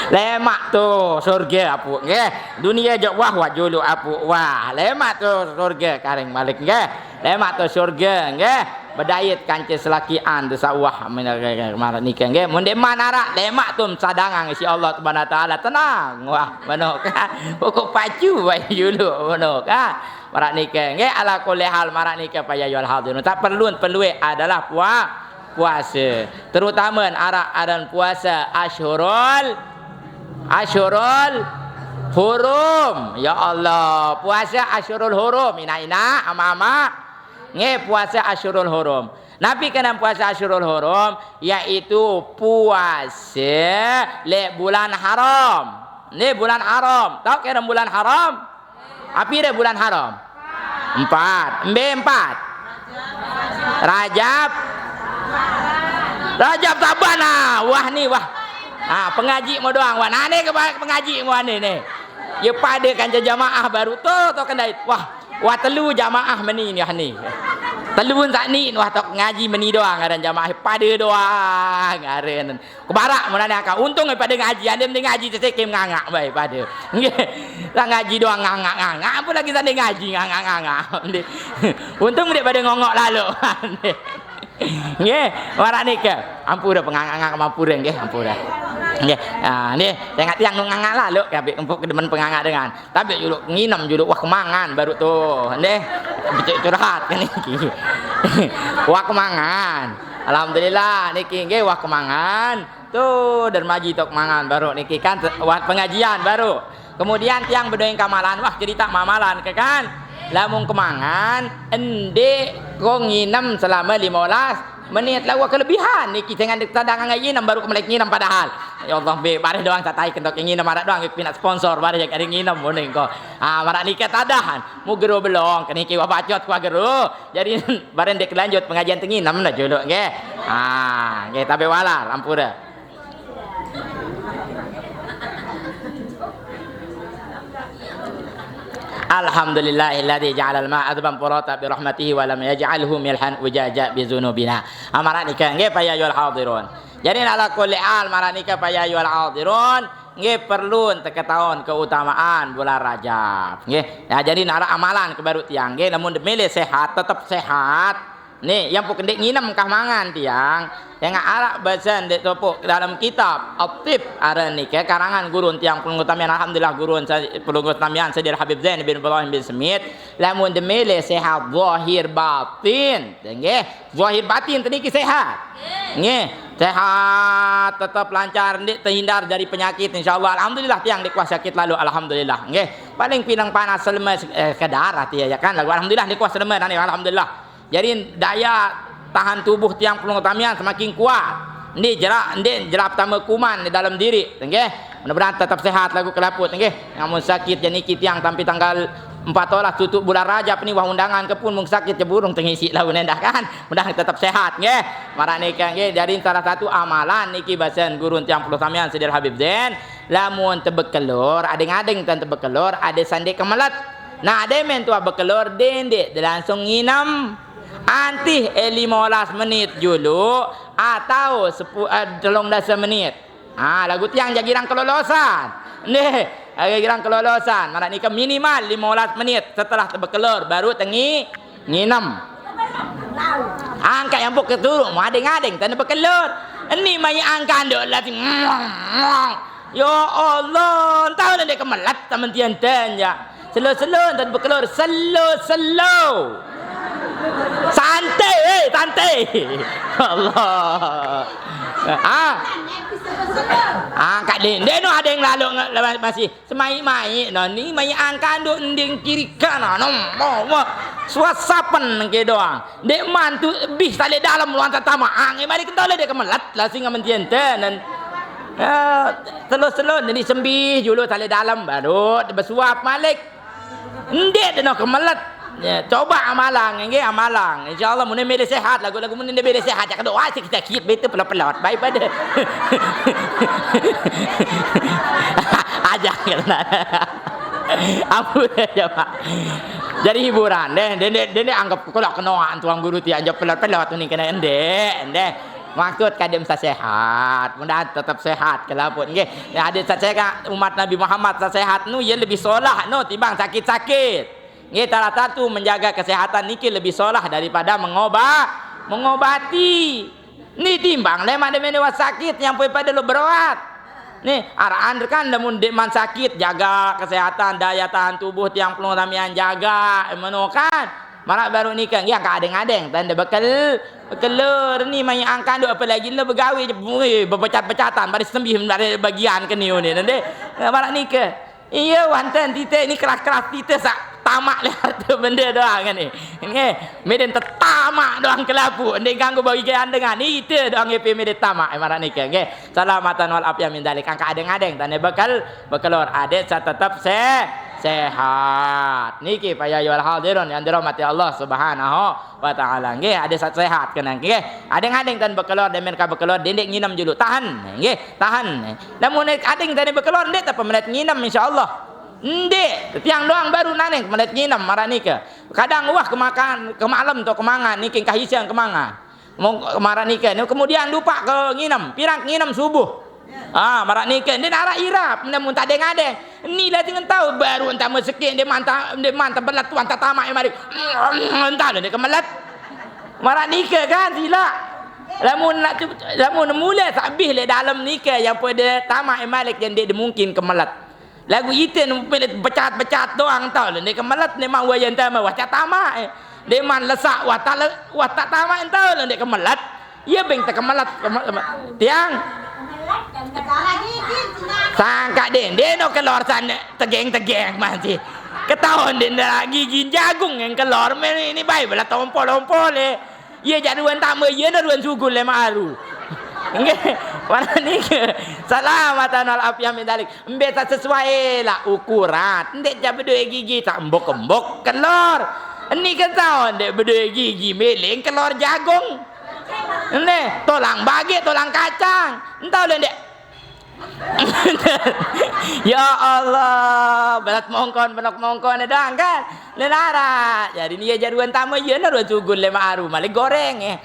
Lemaq tu surge apuq, nggih. Dunie jok wah, wah juluq apuq, wah. Lemaq tu surge karing malik, nggih. Lemaq tu surge, nggih. Bedait kance selakian tu saq wah, maraq nike, nggih. Mun ndeqman araq, lemaq tu sadangang isiq Allah Subhanahu wa taala, tenang. Wah, meno kan. Pokok pacu bae juluq, meno kan. Maraq nike, nggih, ala kulli hal maraq nike, fa ya ayyuhal hadirun. Tak perlu, perlu adalah pua-, puase. Terutama araq aran puase Asyhurul, Asyhurul Hurum. Ya Allah, puase Asyhurul Hurum, inaq-inaq, amaq-amaq. Nggih, puase Asyhurul Hurum. Napi kenan puase Asyhurul Hurum? Yaitu puase leq bulan haram. Nggih, bulan haram. Tao kenan bulan haram? Api de bulan haram? Empat. Mbe empat? Rajab, Rajab Saban, ah, wah ni, wah. Ah, pengaji mo doang, wah. Nah, ni ke ba-, pengaji mo ni, ni. Ye pade kan jamaah baru tu, tu kendai. Wah, wah telu jamaah meni ni, wah ni. Telu sak ni, wah tok ngaji meni doang ngaran jamaah. Pade doang ngaran. Kebarak mo nane akak. Untung pade ngaji, ande meni ngaji tese ke ngangak bae pade. Nggih. Lah ngaji doang ngangak-ngangak. Apa lagi sande ngaji ngangak-ngangak. Untung dek pade ngongok lalu. Nggih, marak nike. Ampura pengangak-ngangak, ampura nggih, ampura. Nggih. Ah, nggih, tengok tiang nu ngangak lalu, kabeh empuk demen pengangak dengan. Tapi juluk nginem juluk wah kemangan baru tu. Nggih. Becik curhat kan niki. Wah kemangan. Alhamdulillah niki nggih wah kemangan. Tu dermaji tok mangan baru niki kan wah pengajian baru. Kemudian tiang bedoeng kamalan, wah cerita mamalan ke kan. Lamun kemangan, ende ko nginem selama lima belas menit lagu kelebihan niki dengan dek tadang ngai nginem baru kemelek nginem padahal. Ya Allah, be bareh doang satai kentok nginem marak doang pinak sponsor bareh yang ada nginem moning ko. Ah, marak nike tadahan. Mu gero belong kene ki wah bacot wah gero. Jadi bareng dek lanjut pengajian tenginem dah juluk nggih. Ah, nggih tabe walar ampura. Alhamdulillahilladzi ja'alal ma'a adzban furata bi rahmatihi wa lam yaj'alhu milhan ujaja bi dzunubina. Amaran nike nggih payayul hadirun. Jadi ala kulli hal maran nike payayul hadirun nggih perlu teketaun keutamaan bulan Rajab. Nggih. Ya, jadi nara amalan ke baru tiang nggih lamun demele sehat, tetap sehat. Ni, yang pun kendek nginem kah mangan tiang. Yang arak baca ndek topok dalam kitab At-Tib aran nike karangan gurun tiang pelungguh tamian alhamdulillah gurun sa-, pelungguh tamian Sayyidil Habib Zain bin Ibrahim bin Semit lamun demele sehat zahir batin. Nggih, zahir batin teniki sehat. Nggih, sehat tetap lancar ndik terhindar dari penyakit insyaallah. Alhamdulillah tiang dek wah sakit lalu alhamdulillah. Nggih, paling pinang panas selemes eh, ke darah tiang ya kan. Lalu alhamdulillah dek wah selemes alhamdulillah. Jadi daya tahan tubuh tiang pelungguh tamian semakin kuat. Ndi jerak, ndi jerak pertama kuman di dalam diri. Nggih. Mudah-mudahan tetap sehat lagu kelaput nggih. Namun sakit jadi niki tiang sampai tanggal empat belas tutup bulan Rajab ni wah undangan ke pun mung sakit je burung tengisi lagu nendah kan. Mudah tetap sehat nggih. Marak nike nggih. Jadi salah satu amalan niki basen gurun tiang pelungguh tamian Sayyidil Habib Zain. Lamun tebekelor, adeng-adeng tan tebekelor, ade sande kemelet. Nah, ade men tua bekelor dendek de langsung nginem. Antih eh lima belas menit julu atau sepu, eh, telung dasa menit. Ah, lagu tiang jagirang kelolosan. Neh, jagirang kelolosan. Marak nike minimal lima belas menit setelah tebekelor baru tengi nginem. Angkat yang buk keturuk, madeng-adeng tanda bekelor. Ini mai angkat nduk lah. Ya Allah, entah nende kemelat temen tian ten ya. Selo-selo dan bekelor, selo-selo. Santai, eh, santai. Allah. Ah. Ah, kak dende no ada yang lalu nge-, masih semai-mai no ni mai angkanduk nding kiri kanan no. Mau, mau. Suasapen ke doang. Dek mantu bih tali dalam luan tatama. Ange mari kentole dek kemelat lah singa mentian tenen. Eh, selo-selo ni sembih julu tali dalam baru besuap malik. Ndek deno kemelet. Ya, coba amalang, nggih amalang. Insyaallah mun mele sehat lagu-lagu mun mele sehat jak doa sikit-sikit bete pelot-pelot. Baik pada. Aja kena. Ampun ya, Pak. Jadi hiburan deh, deh, deh, deh, deh anggap kalau kena tuang guru tiang jawab pelot-pelot ni kena ndek, ndek. Maksud kadem sa sehat, mudah tetap sehat kelaput nggih. Ya, ada sa sehat umat Nabi Muhammad sa sehat nu ya lebih solah no timbang sakit-sakit. Nggih, salah satu menjaga kesehatan niki lebih solah daripada mengoba-, mengobati. Ni timbang lemak de mene wah sakit yang pun pada lo berobat. Ni araan kan lamun dek man sakit jaga kesehatan daya tahan tubuh tiang pelung tamian jaga meno kan. Marak baru nikah nggih angka adeng-adeng tanda bekel bekelur ni mai angkan duk apalagi lo begawe je weh, bepecat-pecatan pada sembih pada bagian ke niu ni nande. Marak nikah. Iya wanten tite ni keras-keras tite sak tamak le harta benda doang kan ni. Nggih, meden tetamak doang kelapu. Ndik ganggu bagi ke andengan. Ite doang ngepe meden tamak marak nikah nggih. Salamatan wal afiah min dalik. Angka adeng-adeng tane bekal bekelor adet sa tetep se sehat. Niki, fa ya ayyuhal hadirun yang dirahmati Allah Subhanahu wa taala. Nggih, ade sat sehat kena nggih. Ade ngadeng tan bekelor, demen ka bekelor, dendek nginem julu. Tahan, nggih, tahan. Namun adeng tadi bekelor, ndek ta pemelet nginem, insyaallah. Ndek, tiang doang baru naneng pemelet nginem, maraq nike. Kadang wah kemakan, kemalem to kemangan, niki engkah iseng kemangan. Mong-, maraq nike, ne kemudian lupa ke nginem, pirang nginem subuh. Ah, maraq nike, ndeq araq irap, ne mun tadeng-adeng. Ni lah dengan tau baru entah mesekin, ndeq mantap, ndeq mantap belet tuan tatamak mari. Entah ndeq kemelet. Maraq nike kan, silaq. Lamun nak tu, lamun mule saq bih leq dalem nike, yang pede tamak malik, yang ndeq mungkin kemelet. Laguq ite nu pilih becat-becat doang, tao lho, ndeq kemelet, ndeq mauq wayan tame, wah, caq tamaq, eh. Ndeqman lesaq, wah, tak le-, wah, tak tamaq, tao lho, ndeq kemelet. Ie beng tekemelet, keme-, keme-, tiang. Sangkaq deh, ndeq no kelor sane, tegeng-tegeng masih. Ketaon deh, ndeq lagi gin jagung yang kelor, men ini bae belah tompol-tompol, eh. Ye jaq ruan tame, ye ne ruan sugul lemaq aru. Nggih, maraq nike. Salamatan wal afiyah min dzalik. Mbe saq sesuai lah ukuran. Ndeq jaq bedoe gigi saq embok-embok kelor. Nike taon ndeq bedoe gigi, meling kelor jagung. Ne, tolang bage, tolang kacang. Entah le ndeq Ya Allah, berat mongkon, benok mongkon doang kan. Lelara. Jadi ni ye jaruan tame, ye ne ruan sugul lemaq aru, malik goreng, eh.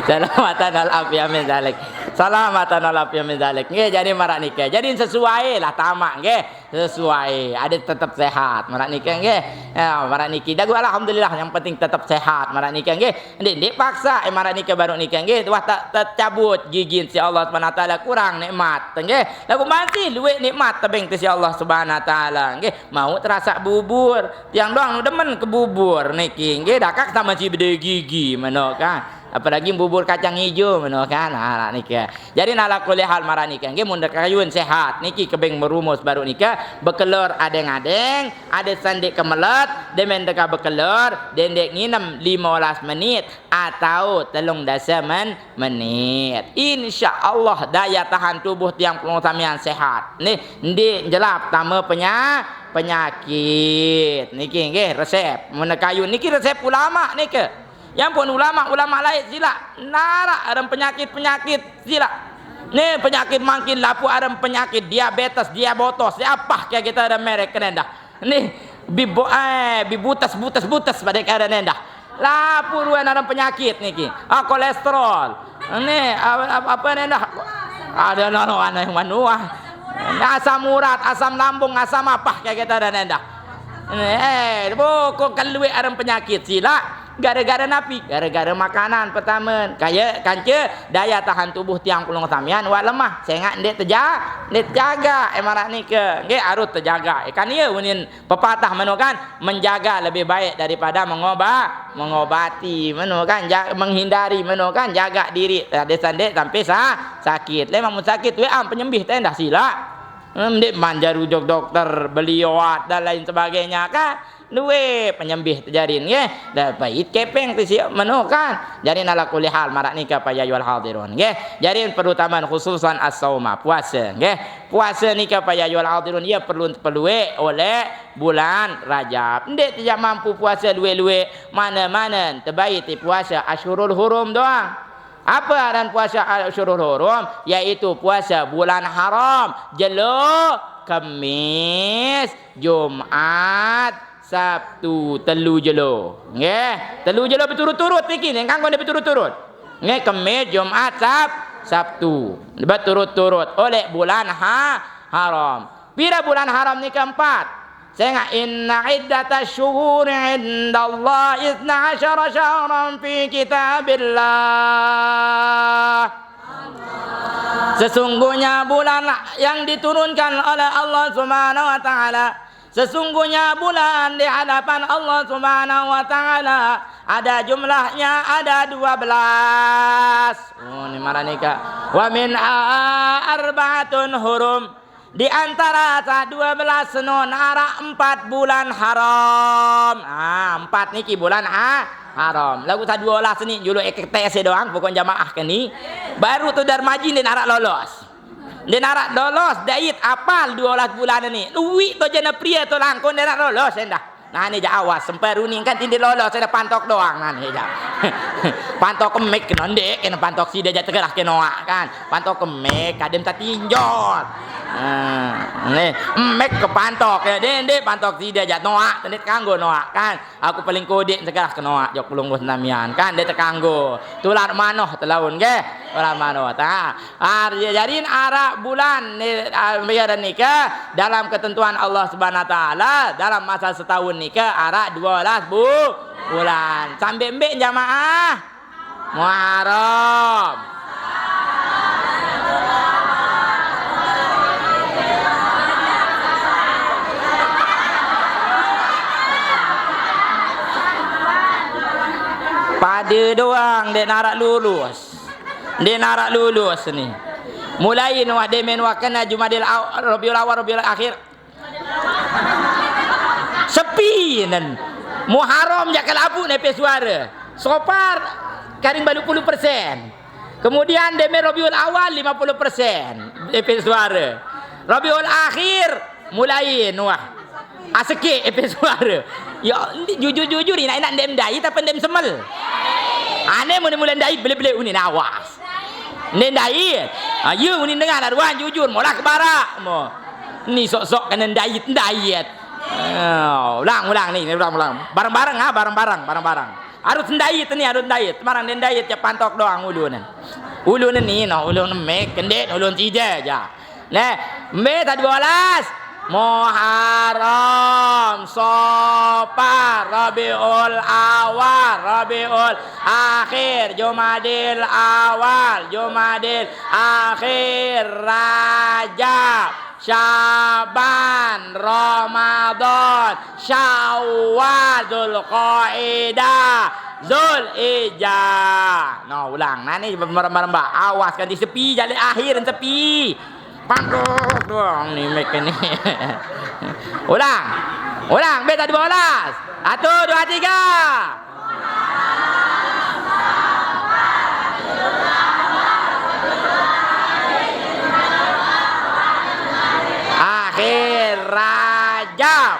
Salamatan wal afiyah min dzalik. Salamatan wal afiyah min dzalik. Nggih, jadi maraq nike. Jadi sesuai lah tamaq, nggih. Sesuai, ade tetep sehat. Maraq nike, nggih. Ya, maraq niki. Dagu alhamdulillah, yang penting tetep sehat. Maraq nike, nggih. Ndeq, ndeq paksa, eh, maraq nike baruq nike, nggih, wah, tak tecabut gigi siq Allah Subhanahu wa Taala, kurang nikmat, nggih. Laguq masih lueq nikmat tebeng siq Allah Subhanahu wa Taala, nggih. Mauq terasaq bubur, tiang doang demen ke bubur niki, nggih, dakaq tame si bedoe gigi, meno kan. Apalagi bubur kacang ijo, meno kan. Ha, nike. Jari, ala kulli hal maraq nike, nggih, mun de kayun sehat niki kebeng merumus baruq nike, bekelor adeng-adeng, ade sandeq kemelet, demen deka bekelor, dendeq nginem lime olas menit, atau telung dase men-, menit. Insyaallah daya tahan tubuh tiang pelungguh samian sehat. Nih, ndeq jelap tame penya-, penyakit. Niki nggih resep. Mun kayun niki resep ulama nike. Yang pun ulama-ulama lain silaq naraq arem penyakit-penyakit silaq. Nih penyakit mangkin lapuq arem penyakit diabetes, diabotos, siapah kayak kita ada merek kena dah. Nih, bibo-, eh, bibutes, butes, butes pade keadaan endah. Lapuq ruan arem penyakit niki. Ah, kolesterol. Nih, apa, apa, apa endah? Ada nono aneh manuah. Asam urat, asam lambung, asam apah kayak kita ada endah. Nih, eh, pokok keluar arem penyakit silaq. Gara-gara napi? Gara-gara makanan pertama. Kaya kance daya tahan tubuh tiang pelungguh samian wah lemah. Sengaq ndeq teja-, ndeq tejaga, eh, maraq nike. Nggih, harus tejaga. Eh, kan iya unin pepatah meno kan, menjaga lebih baik daripada mengoba-, mengobati. Meno kan, ja-, menghindari meno kan, jaga diri. Tadi sandeq sampai sa-, sakit. Lemaq mun sakit, we am penyembih tendah silaq. Em, ndeq manjar ujug dokter, beli oat dan lain sebagainya kan. Duwe penyembih tejarin nggih. Dah pait kepeng ti siq meno kan. Jari ala kulli hal maraq nike, fa ya ayyuhal hadirun nggih. Jari perlu taman khususan as-sauma, puase nggih. Puase nike, fa ya ayyuhal hadirun, ye perlu, perlu oleh bulan Rajab. Ndeq tejaq mampu puase lueq-lueq, mane-mane tebait puase Asyhurul Hurum doang. Apa aran puase Asyhurul Hurum? Yaitu puase bulan haram, jelo, Kemis, Jumat, Sabtu, telu jelo. Nggih, telu jelo beturut-turut niki, nggih, kanggo ndeq beturut-turut. Nggih, Kemis, Jumat, Sab-, Sabtu. Beturut-turut oleh bulan ha-, haram. Pire bulan haram niki? Empat. Sengaq, "Inna iddatasy syuhuri indallahi itsna asyara syahran fi kitabillah." Sesungguhnya bulan yang diturunkan oleh Allah Subhanahu wa Taala, sesungguhnya bulan di hadapan Allah Subhanahu wa Taala ada jumlahnya, ada dua belas. Oh, ni maraq nike. "Wa minha arba'atun hurum." Di antara sa-, dua belas seno naraq empat bulan haram. Ah, empat niki bulan ha-, haram. Laguq sa dua belas ni julu ektes doang, pokok jamaah keni. Baru tu darmaji ndeq naraq lolos. Ndeq naraq lolos dait apal due olas bulan ni. Luiq to jene prie to langkon ndeq naraq lolos endah. Nah, ni jaq awas, sempe runing kan tinde lolos, ada pantok doang, nah, ni jaq. Pantok kemik kena ndeq, kena pantok side jaq tegerah ke noaq kan. Pantok kemik, kadem tatinjot. Nah, ni, mik ke pantok, ya, ndeq, ndeq pantok side jaq noaq, ndeq kanggo noaq kan. Aku paling kodeq tegerah ke noaq, jok pelungguh senamian kan, ndeq tekanggo. Tular manoh telaun, nggih. Tular manoh, ta. Ar-, jarin araq bulan ni, ah, biar nike dalam ketentuan Allah Subhanahu wa Taala, dalam masa setahun nike araq due olas bu-, bulan. Sampai mbe jamaah? Muharram. Pade doang ndeq naraq lulus. Ndeq naraq lulus ni. Mulai nuah demen wakena Jumadil Aw-, Rabiul Awal, Rabiul Akhir. Sepi nen. Muharram jaq kelabu nepe suare. Sopar karing baluq puluh persen. Kemudian demen Rabiul Awal lima puluh persen nepe suare. Rabiul Akhir mulai nuah. Asekeq epe suare. Ya, ndi-, jujur-jujur, inaq-inaq ndeq mendait ape ndeq semel? Ane mun mulai ndait beleq-beleq unin awas. Ndeq ndait. Ah, ye unin dengah aruan jujur, molah ke barak. Mo. Ni sok-sok kene ndait, ndait. Ah, ulang, ulang ni, ni ulang, ulang. Bareng-bareng, ah, bareng-bareng, bareng-bareng. Harus ndait ni, harus ndait. Semarang ndeq ndait, ya pantok doang ulun. Ulun ni, no, ulun mek, kendeq, ulun side ja. Neh, mbe tadi due olas? Muharram, Safar, Rabiul Awal, Rabiul Akhir, Jumadil Awal, Jumadil Akhir, Rajab, Syaban, Ramadan, Syawal, Zulqaidah, Zulhijjah. No, ulang. Nah, ni merembah-rembah. Awas kan disepi, jale akhir sepi. Pantok doang ni mic ni. Ulang. Ulang, beta dua belas. Satu, dua, tiga. Akhir Rajab.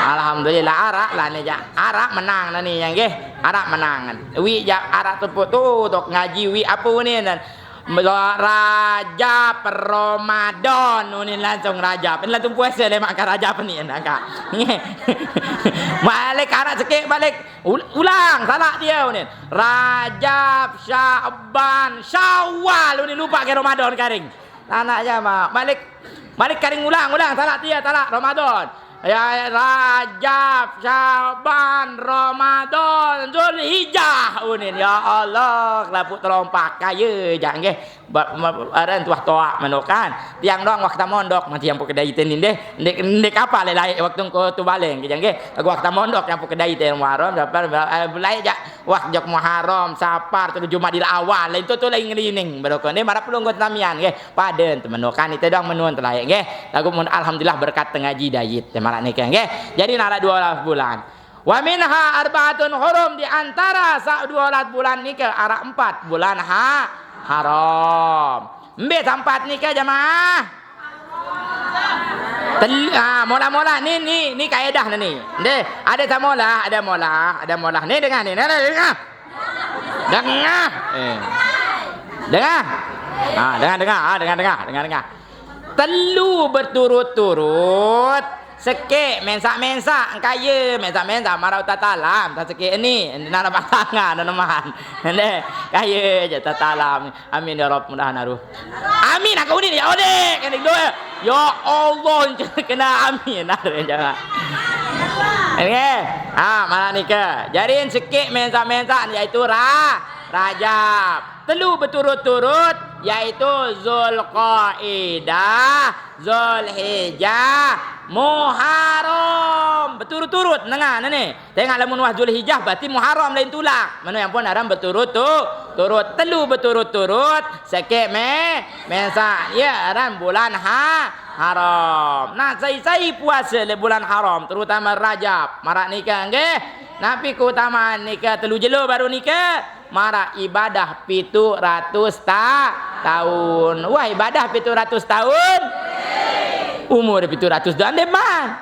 Alhamdulillah, araq lah ni jaq. Araq menang nah ni, ya nggih. Araq menang. Wi jaq araq tepuk tu, tok ngaji wi ape ni nan. Rajab, Ramadan, ni langsung Rajab. Ni langsung puasa le mak Rajab ni, angkat. Nggih. Balik araq sikit balik. Ul-, ulang, salaq tie unin. Rajab, Syaban, Syawal unin, lupaq ke Ramadan karing. Anak jamaq. Balik, balik karing ulang, ulang, salaq tie, salaq Ramadan. Ya, Rajab, Syaban, Ramadan, Zulhijjah unin. Ya Allah, kelapuk telompak kaya jaq nggih. Ba-, ma-, aran tuah toaq menokan. Tiang doang waktu mondok, mati yang pukedai tenin deh. Ndeq, ndeq kapal laeq waktu engko tu baleng, kejang nggih. Aku waktu mondok yang pukedai te Muharram, dapat, eh, laeq jaq. Wah, jok Muharram, Safar, terus Jumadil Awal. Lain tu, tu lain ngelining. Barokah. Ndeq maraq pelungguh tamian, nggih. Paden tu menokan, ite doang menun telaeq, nggih. Lagu mun, alhamdulillah berkat tengaji dait. Te maraq nike, nggih. Jadi, naraq dua belas bulan. Wa minha arba'atun hurum, di antara sa-, dua belas bulan nike araq empat bulan ha-, haram. Mbe sampat nike jamaah? Tel-, ah, molah-molah ni, ni, ni kaedah ni. Deh, ada samolah, ada molah, ada molah. Ni dengah ni, ni, ni, dengah. Dengah. Eh. Dengah. Ah, dengah, dengah. Ah, dengah, dengah. Dengah, dengah. Telu berturut-turut, sekeq mensaq-mensaq, engkaye mensaq-mensaq, maraq tatalam, tasekeq ni, ndeq naraq pasangan, neneman. Ndeq, kaye jaq tatalam. Amin ya Rabb, mudahan aruh. Amin, aku ni ya oleh, kena doa. Ya Allah, kena amin, aruh jangan. Nggih. Ha, maraq nike. Jari sekeq mensaq-mensaq, yaitu Ra-, Rajab. Telu beturut-turut, yaitu Zulqaidah, Zulhijjah, Muharram. Beturut-turut nengah ne. Tengok lamun wah Zulhijjah berarti Muharram lain tulak. Mano yang pun aran beturut tu, turut telu beturut-turut, sekek me, mesak. Ya aran bulan ha, haram. Nah, sai-sai puasa le bulan haram, terutama Rajab. Marak nika nggih. Napi keutamaan nika telu jelo baru nika? Marak ibadah pitu ratus ta-, taun. Wah, ibadah pitu ratus taun. Umur pitu ratus doang deman.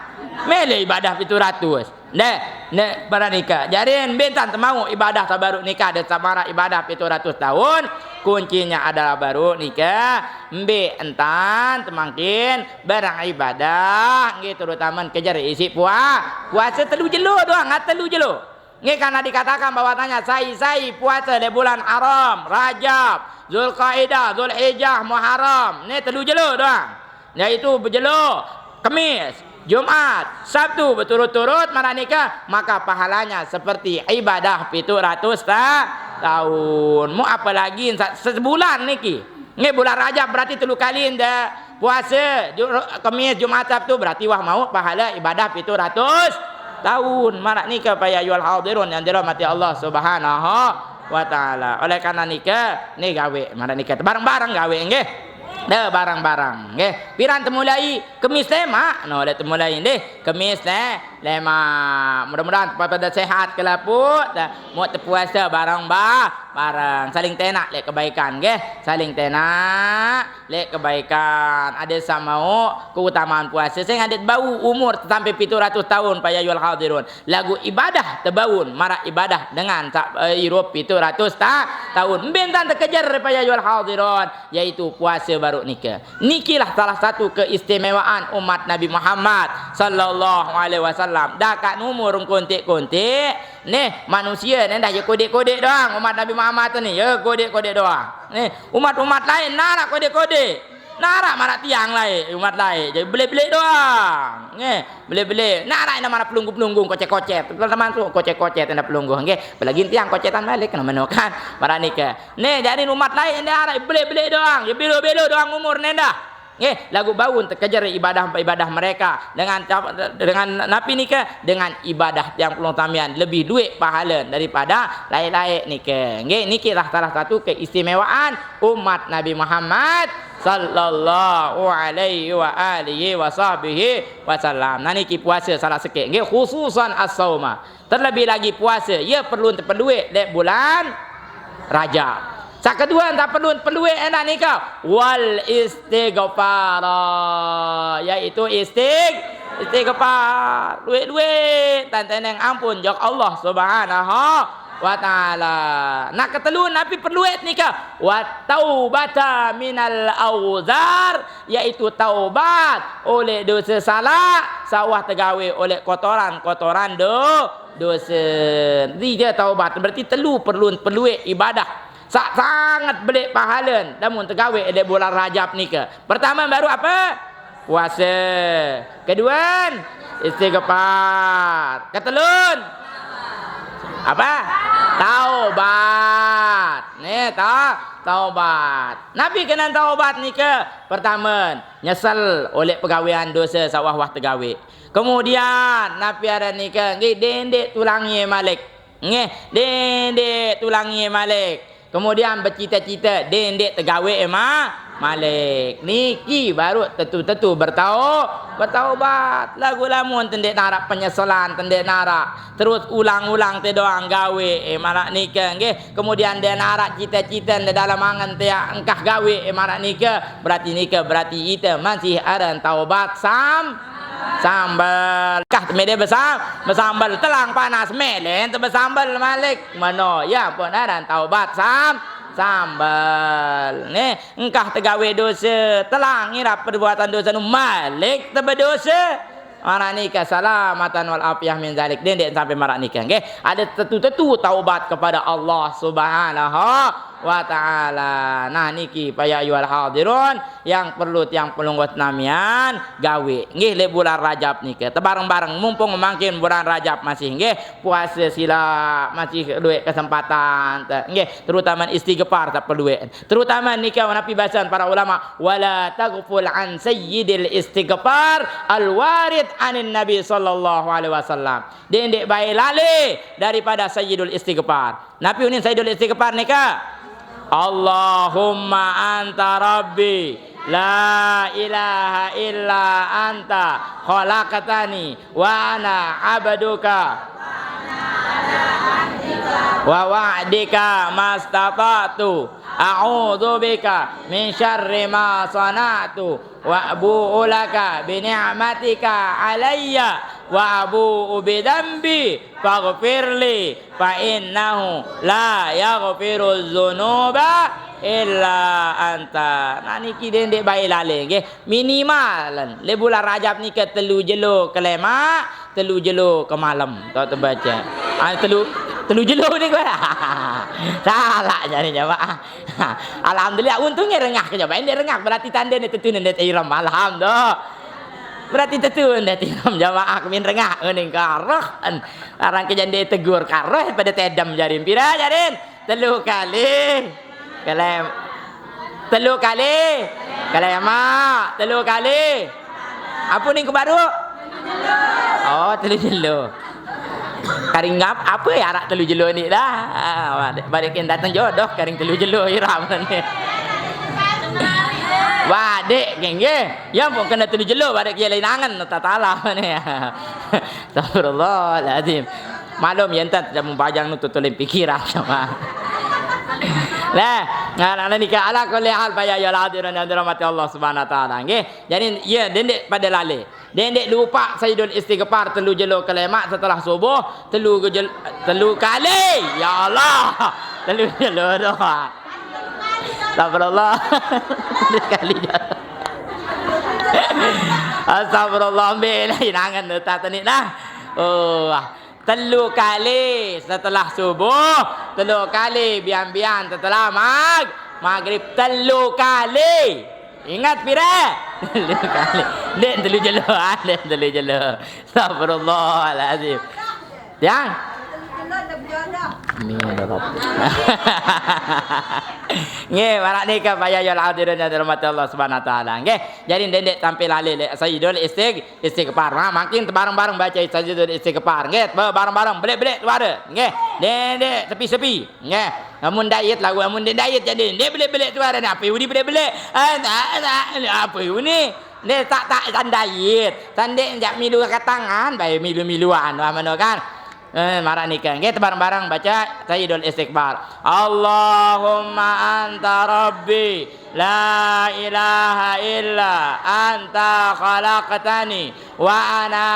Mele ibadah pitu ratus. Deh, ne, para nika. Jadi, mbe entan temau ibadah tabaruk nika de samarak ibadah pitu ratus taun. Kuncinya adalah baru nika. Mbe entan temangkin beribadah. Nggih, terutama kejar isi pua-, puasa telu jelo doang, ah, telu jelo. Nggih, karena dikatakan bahwasanya sai-sai puasa di bulan Haram, Rajab, Zulkaidah, Zulhijjah, Muharram. Ni telu jelo doang. Yaitu bejelo Kemis, Jumat, Sabtu berturut-turut marak nika, maka pahalanya seperti ibadah pitu ratus ta-, taun. Mu apalagi sa-, sebulan niki. Nggih, bulan Rajab berarti telu kali enda puasa, Ju-, Kemis, Jumat, Sabtu, berarti wah mau pahala ibadah pitu ratus taun. Marak nika, fa ya ayyuhal hadirun yang dirahmati Allah Subhanahu wa taala. Oleh karena nika, ni gawe, marak nika bareng-bareng gawe nggih. Dah bareng-bareng nggih. Piran temulai? Kemis lemak. No, le temulai nggih. Kemis le-, lemak. Mudah-mudahan pada sehat kelapu, dah mau tepuasa bareng ba-, bareng. Saling tenak le kebaikan nggih. Saling tenak le kebaikan. Ada sama keutamaan puasa. Saya ngadat bau umur sampai pitu ratus tahun, fa ya ayyuhal hadirun. Lagu ibadah tebaun, marak ibadah dengan sa-, eh, irup pitu ratus ta-, taun. Mbe entan tekejar, fa ya ayyuhal hadirun, yaitu puasa baru nika. Nikilah salah satu keistimewaan umat Nabi Muhammad sallallahu alaihi wasallam. Dah kat umur engkontik-kontik, neh, manusia ni dah je kodik-kodik doang umat Nabi Muhammad tu ni, je kodik-kodik doang. Neh, umat-umat lain narak kodik-kodik. Narak marak tiang lain, umat lain. Jadi belik-belik doang. Neh, belik-belik. Narak enda marak pelunggu-pelunggu, kocet-kocet. Termasuk kocet-kocet enda pelunggu. Nggih, apalagi tiang kocetan balik kena menokan. Marak nika. Neh, jadi umat lain enda arak belik-belik doang. Ya belo-belo doang umur nenda. Nggih, lagu baun tekejar ibadah-ibadah mereka dengan, dengan napi nika? Dengan ibadah tiang pelung tamian lebih luek pahala daripada lain-lain nika. Nggih, nikilah salah satu keistimewaan umat Nabi Muhammad sallallahu alaihi wa alihi wa sahbihi wasallam. Nah, niki puasa salah sikit. Nggih, khususan as-sauma. Terlebih lagi puasa, ia perlu tepeluit dek bulan Rajab. Sak kedua, tak perlu peluit enak nika. Wal istighfar. Yaitu istig-, istighfar. Luit-luit. Tan teneng ampun jok Allah Subhanahu wa taala. Nak ketelu napi peluit nika? Wa taubata minal auzar, yaitu taubat oleh dosa salak, sawah tegawe oleh kotoran-kotoran do-, dosa. Tiga taubat, berarti telu perlu peluit ibadah. Sa-, sangat belik pahala lamun tegawe oleh bulan Rajab nika. Pertama baru apa? Puasa. Kedua, istighfar. Ketelun, apa? Taubat. Ni ta-, taubat. Napi kena taubat nika? Pertama, nyesal oleh pegawean dosa sawah-wah tegawe. Kemudian, napi aran nika? Nggih, dendik tulangi malik. Nggih, dendik tulangi malik. Kemudian becita-cita, dendik tegawe ema malik. Niki baru tetu-tetu bertau-, bertaubat. Lagu lamun tendik narak penyesalan, tendik narak terus ulang-ulang te doang gawe, eh, marak nika, nggih. Kemudian dia narak cita-cita di dalam angan te engkah gawe, eh, marak nika. Berarti nika, berarti ita masih aran taubat sam-, sambal. Kah mede besam-, besambal telang panas mele ente besambal malik. Mano, ya pun aran taubat sam-, sambal. Nih, engkah tegawe dosa, telang irap perbuatan dosa nu malik te bedosa. Marak nika salamatan wal afiyah min zalik. Dendik sampai marak nika, nggih. Ada tetu-tetu taubat kepada Allah Subhanahu wa taala. Nah, niki, fa ya ayyuhal hadirun, yang perlu tiang pelungguh namian gawe. Nggih, le bulan Rajab niki. Tebareng-bareng, mumpung mangkin bulan Rajab masih, nggih, puasa sila masih duit kesempatan. Te-, nggih, terutama istighfar tak perlu duit. Terutama niki, napi bahasan para ulama, "Wala taghful an sayyidil istighfar al-warid anin Nabi sallallahu alaihi wasallam." Dendek bae lale daripada sayyidul istighfar. Napi unin sayyidul istighfar niki? "Allahumma anta rabbi, la ilaha illa anta, khalaqtani, wa ana abduka, wa wa'dika mastata'tu, a'udzu bika min syarri ma sana'tu, wa abu'u laka bi ni'matika alayya, wa abu'u bi dzambi, faghfirli, fa innahu la yaghfirudz dzunuba illa anta." Nah, niki dendek bae lale, nggih. Minimal le bulan Rajab niki telu jelo kelema, telu jelo kemalem. Tak terbaca. Ah, telu, telu jelo ni gua. Salah jadi jamaah. Alhamdulillah, untungnya rengah ke jamaah. Ini rengah berarti tanda ni tentu ni ihram. Alhamdulillah. Berarti tentu ni ihram jamaah, min rengah. Uning karah. Orang ke jande tegur karah pada tedam jarin. Pira jarin? Telu kali. Kelem-, telu kali. Kelema. Telu kali. Apa ni ke baru? Oh, telu jelo. Karing ngap, apa ya arak telu jelo ni dah? Ah, balik, balik yang datang jodoh karing telu jelo ihram ni. Wadik, geng, geng. Yang pun kena telu jelo, balik dia lain angan, tak talah ni. Astagfirullahaladzim. Malum yang tak jamu bajang nu tutulin pikiran sama. Lah, ngana nika ala kulli hal, fa ya ayyuhal hadirun yang dirahmati Allah Subhanahu wa taala. Nggih. Jadi, ya, dendek pada lale. Dendek lupa sayyidul istighfar telu jelo kelema setelah subuh, telu gejel-, telu kali. Ya Allah. Telu jelo doa. Astagfirullah. Telu kali. Astagfirullah, ambil lah inangan tu tak tenik lah. Oh, ah. Telu kali setelah subuh, telu kali bian-bian setelah mag-, maghrib, telu kali. Ingat pira? Telu kali. Dek telu jelo, ah, dek telu jelo. Astagfirullahalazim. Yang? Ni dah. Nggih, marak nika fa ya ayyuhal hadirun yang dirahmati Allah Subhanahu wa taala. Nggih, jadi dendek tampil alih le Sayyidul Istig-, Istighfar. Ha, makin tebareng-bareng baca Sayyidul Istighfar. Nggih, bareng-bareng belik-belik suara. Nggih. Dendek sepi-sepi. Nggih. Amun dait lagu, amun dendek dait jadi. Dek belik-belik suara ni, apa uni belik-belik? Ah, tak, tak, apa uni? Ni tak, tak, tandait. Tandait jak milu ke tangan, bae milu-miluan, wah, mano kan? Eh, marak nika. Nggih, tebareng-bareng baca Sayyidul Istighfar. Allahumma anta rabbi, la ilaha illa anta khalaqtani, wa ana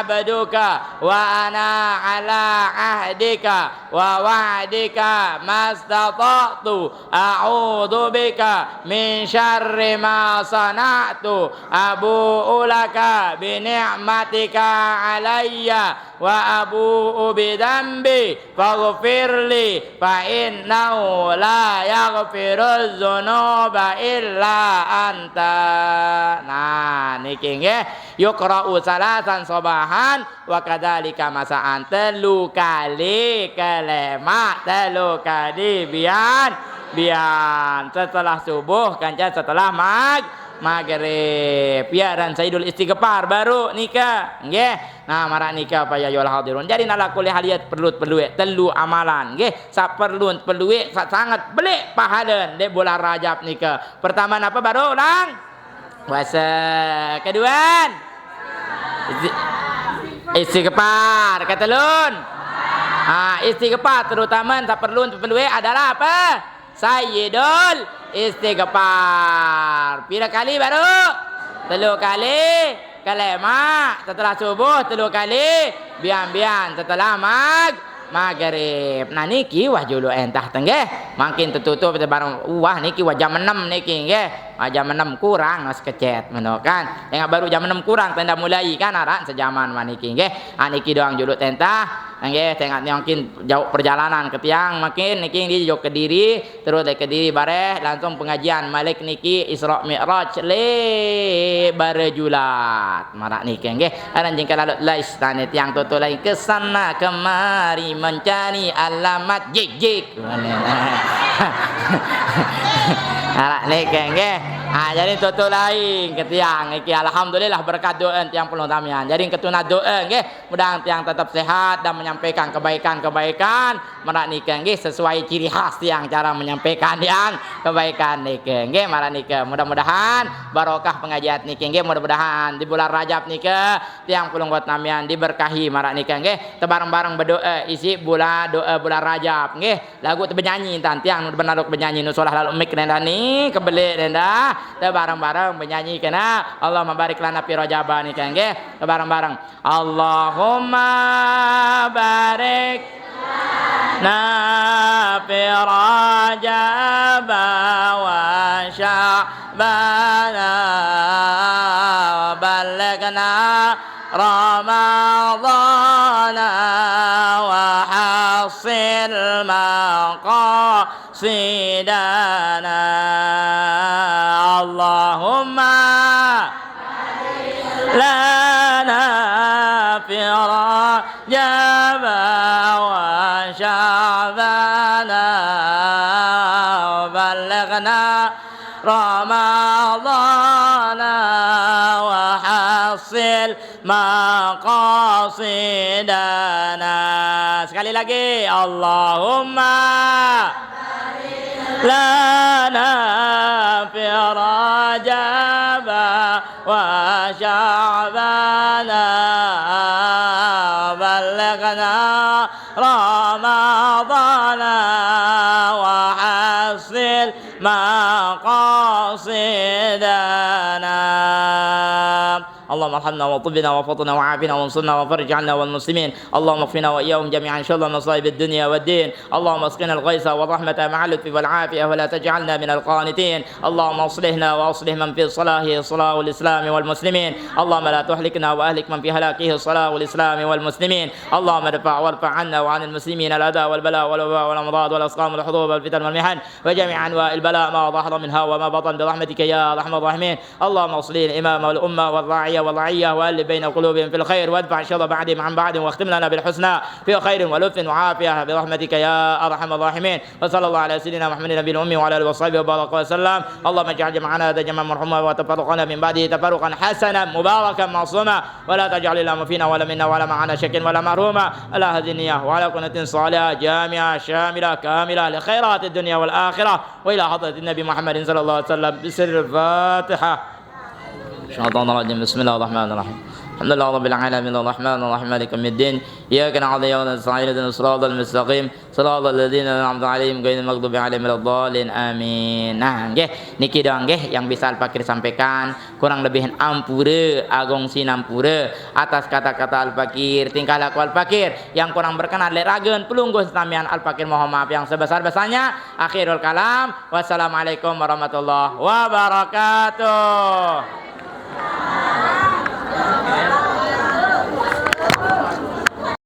abduka, wa ana ala ahdika, wa wa'dika mastata'tu, a'udzu bika min syarri ma sana'tu, abu'u laka bi ni'matika alayya, wa abu'u bi dzambi, faghfirli, fa innahu la yaghfirudz dzunuba illa anta. Nah, niki nggih, yuqra'u salasan sabahan, wa kadzalika masaan, telu kali kelema, telu kali bian, bian. Setelah subuh, kanca setelah mag-, maghrib. Ya, dan Sayyidul Istighfar baru nika. Nggih. Nah, marak nika fa ya ayyuhal hadirun. Jadi ala kulli hal ya perlu, perlu telu amalan. Nggih. Sa perlu, perlu sa sangat belik pahala di bulan Rajab nika. Pertama napa baru ulang? Puasa. Kedua, isti-, istighfar. Ketelun, ha, istighfar terutama tak perlu, perlu adalah apa? Sayyidul Istighfar. Pira kali baru? Telu kali. Kelema setelah subuh telu kali. Bian-bian setelah mag-, maghrib. Nah, niki wah julu entah tenggeh. Makin tertutup barang wah niki wah jam enam niki nggih. Ah, jam enam kurang, nah, sekecet, meno kan. Tengok baru jam enam kurang tenda mulai kan, arak sejaman maniki, nggih. Ah, niki doang juluk tentah, nggih, tengok ni mungkin jauh perjalanan ke tiang, mungkin niki, nggih, jauh Kediri, terus dari Kediri bareh, langsung pengajian malik niki Isra Mi'raj le Barejulat. Marak niki, nggih. Aran jingkal lalut lais tane tiang toto lain ke sana kemari mencari alamat jik-jik. Arak niki, nggih. Ah, jadi toto lain ke tiang niki. Alhamdulillah berkat doa tiang pulung tamian. Jadi ketuna doa, nggih. Mudahan tiang tetap sehat dan menyampaikan kebaikan-kebaikan. Marak niki, nggih, sesuai ciri khas tiang cara menyampaikan yang kebaikan niki, nggih. Marak niki, mudah-mudahan barokah pengajian niki, nggih. Mudah-mudahan di bulan Rajab niki tiang pulung kot namian diberkahi, marak niki, nggih. Tebareng-bareng berdoa isi bula doa bulan Rajab, nggih. Lagu tu bernyanyi, tan tiang nu benar benyanyi, nu solah lalu mik nenda ni, kebelik nenda. Tebareng-bareng bernyanyi kena Allah mabarik lana fi Rajaba niki, nggih. Tebareng-bareng. Allahumma barik lana fi Rajaba wa Sya'bana wa ballighna Ramadana wa hassil maqasidana. Allahumma lana fi Rajaba wa Sya'bana wa ballighna Ramadana wa hassil maqasidana. Sekali lagi, Allahumma lana fi Rajaba wa Sya'bana, ballighna Ramadana wa hassil maqasidana. اللهم ارحمنا وطبنا وفضنا وعافنا وانصرنا وفرج عنا والمسلمين. اللهم اكفنا وإياهم جميعا شر مصائب الدنيا والدين. اللهم اسقنا الغيث والرحمة مع اللطف والعافية ولا تجعلنا من القانطين. اللهم أصلحنا وأصلح من في صلاحه صلاح الإسلام والمسلمين. اللهم لا تهلكنا وأهلك من في هلاكه صلاح الإسلام والمسلمين. اللهم ادفع وارفع عنا وعن المسلمين الأذى والبلاء والوباء والأمراض والأسقام والحروب والفتن والمحن وجميع أنواع البلاء ما ظهر منها وما بطن برحمتك يا أرحم الراحمين. اللهم أصلح الإمام والأمة والراعي والرعية وألف بين قلوبهم في الخير وادفع شر بعضهم عن بعض واختم لنا بالحسنى في خير ولطف وعافية برحمتك يا أرحم الراحمين. وصلى الله على سيدنا محمد النبي الأمي وعلى آله وصحبه وبارك وسلم. اللهم اجعل جمعنا هذا جمعا مرحوما وتفرقنا من بعده تفرقا حسنا مباركا معصوما ولا تجعل اللهم فينا ولا منا ولا معنا شقيا ولا محروما على هذه النية وعلى كل نية صالحة جامعة شاملة كاملة لخيرات الدنيا والآخرة وإلى حضرة النبي محمد صلى الله عليه وسلم بسر الفاتحة. الشيطان الرجيم. بسم الله الرحمن الرحيم. الحمد لله رب العالمين الرحمن الرحيم مالك يوم الدين إياك نعبد وإياك نستعين اهدنا الصراط المستقيم صراط الذين أنعمت عليهم غير المغضوب عليهم ولا الضالين آمين. Nah, nggih, niki doang nggih yang bisa Al Fakir sampaikan. Kurang lebihin ampure, agung sinampure atas kata-kata Al Fakir, tingkah laku Al Fakir yang kurang berkenan lek ragen pelungguh samian Al Fakir mohon maaf yang sebesar-besarnya. Akhirul kalam. Wassalamualaikum warahmatullahi wabarakatuh.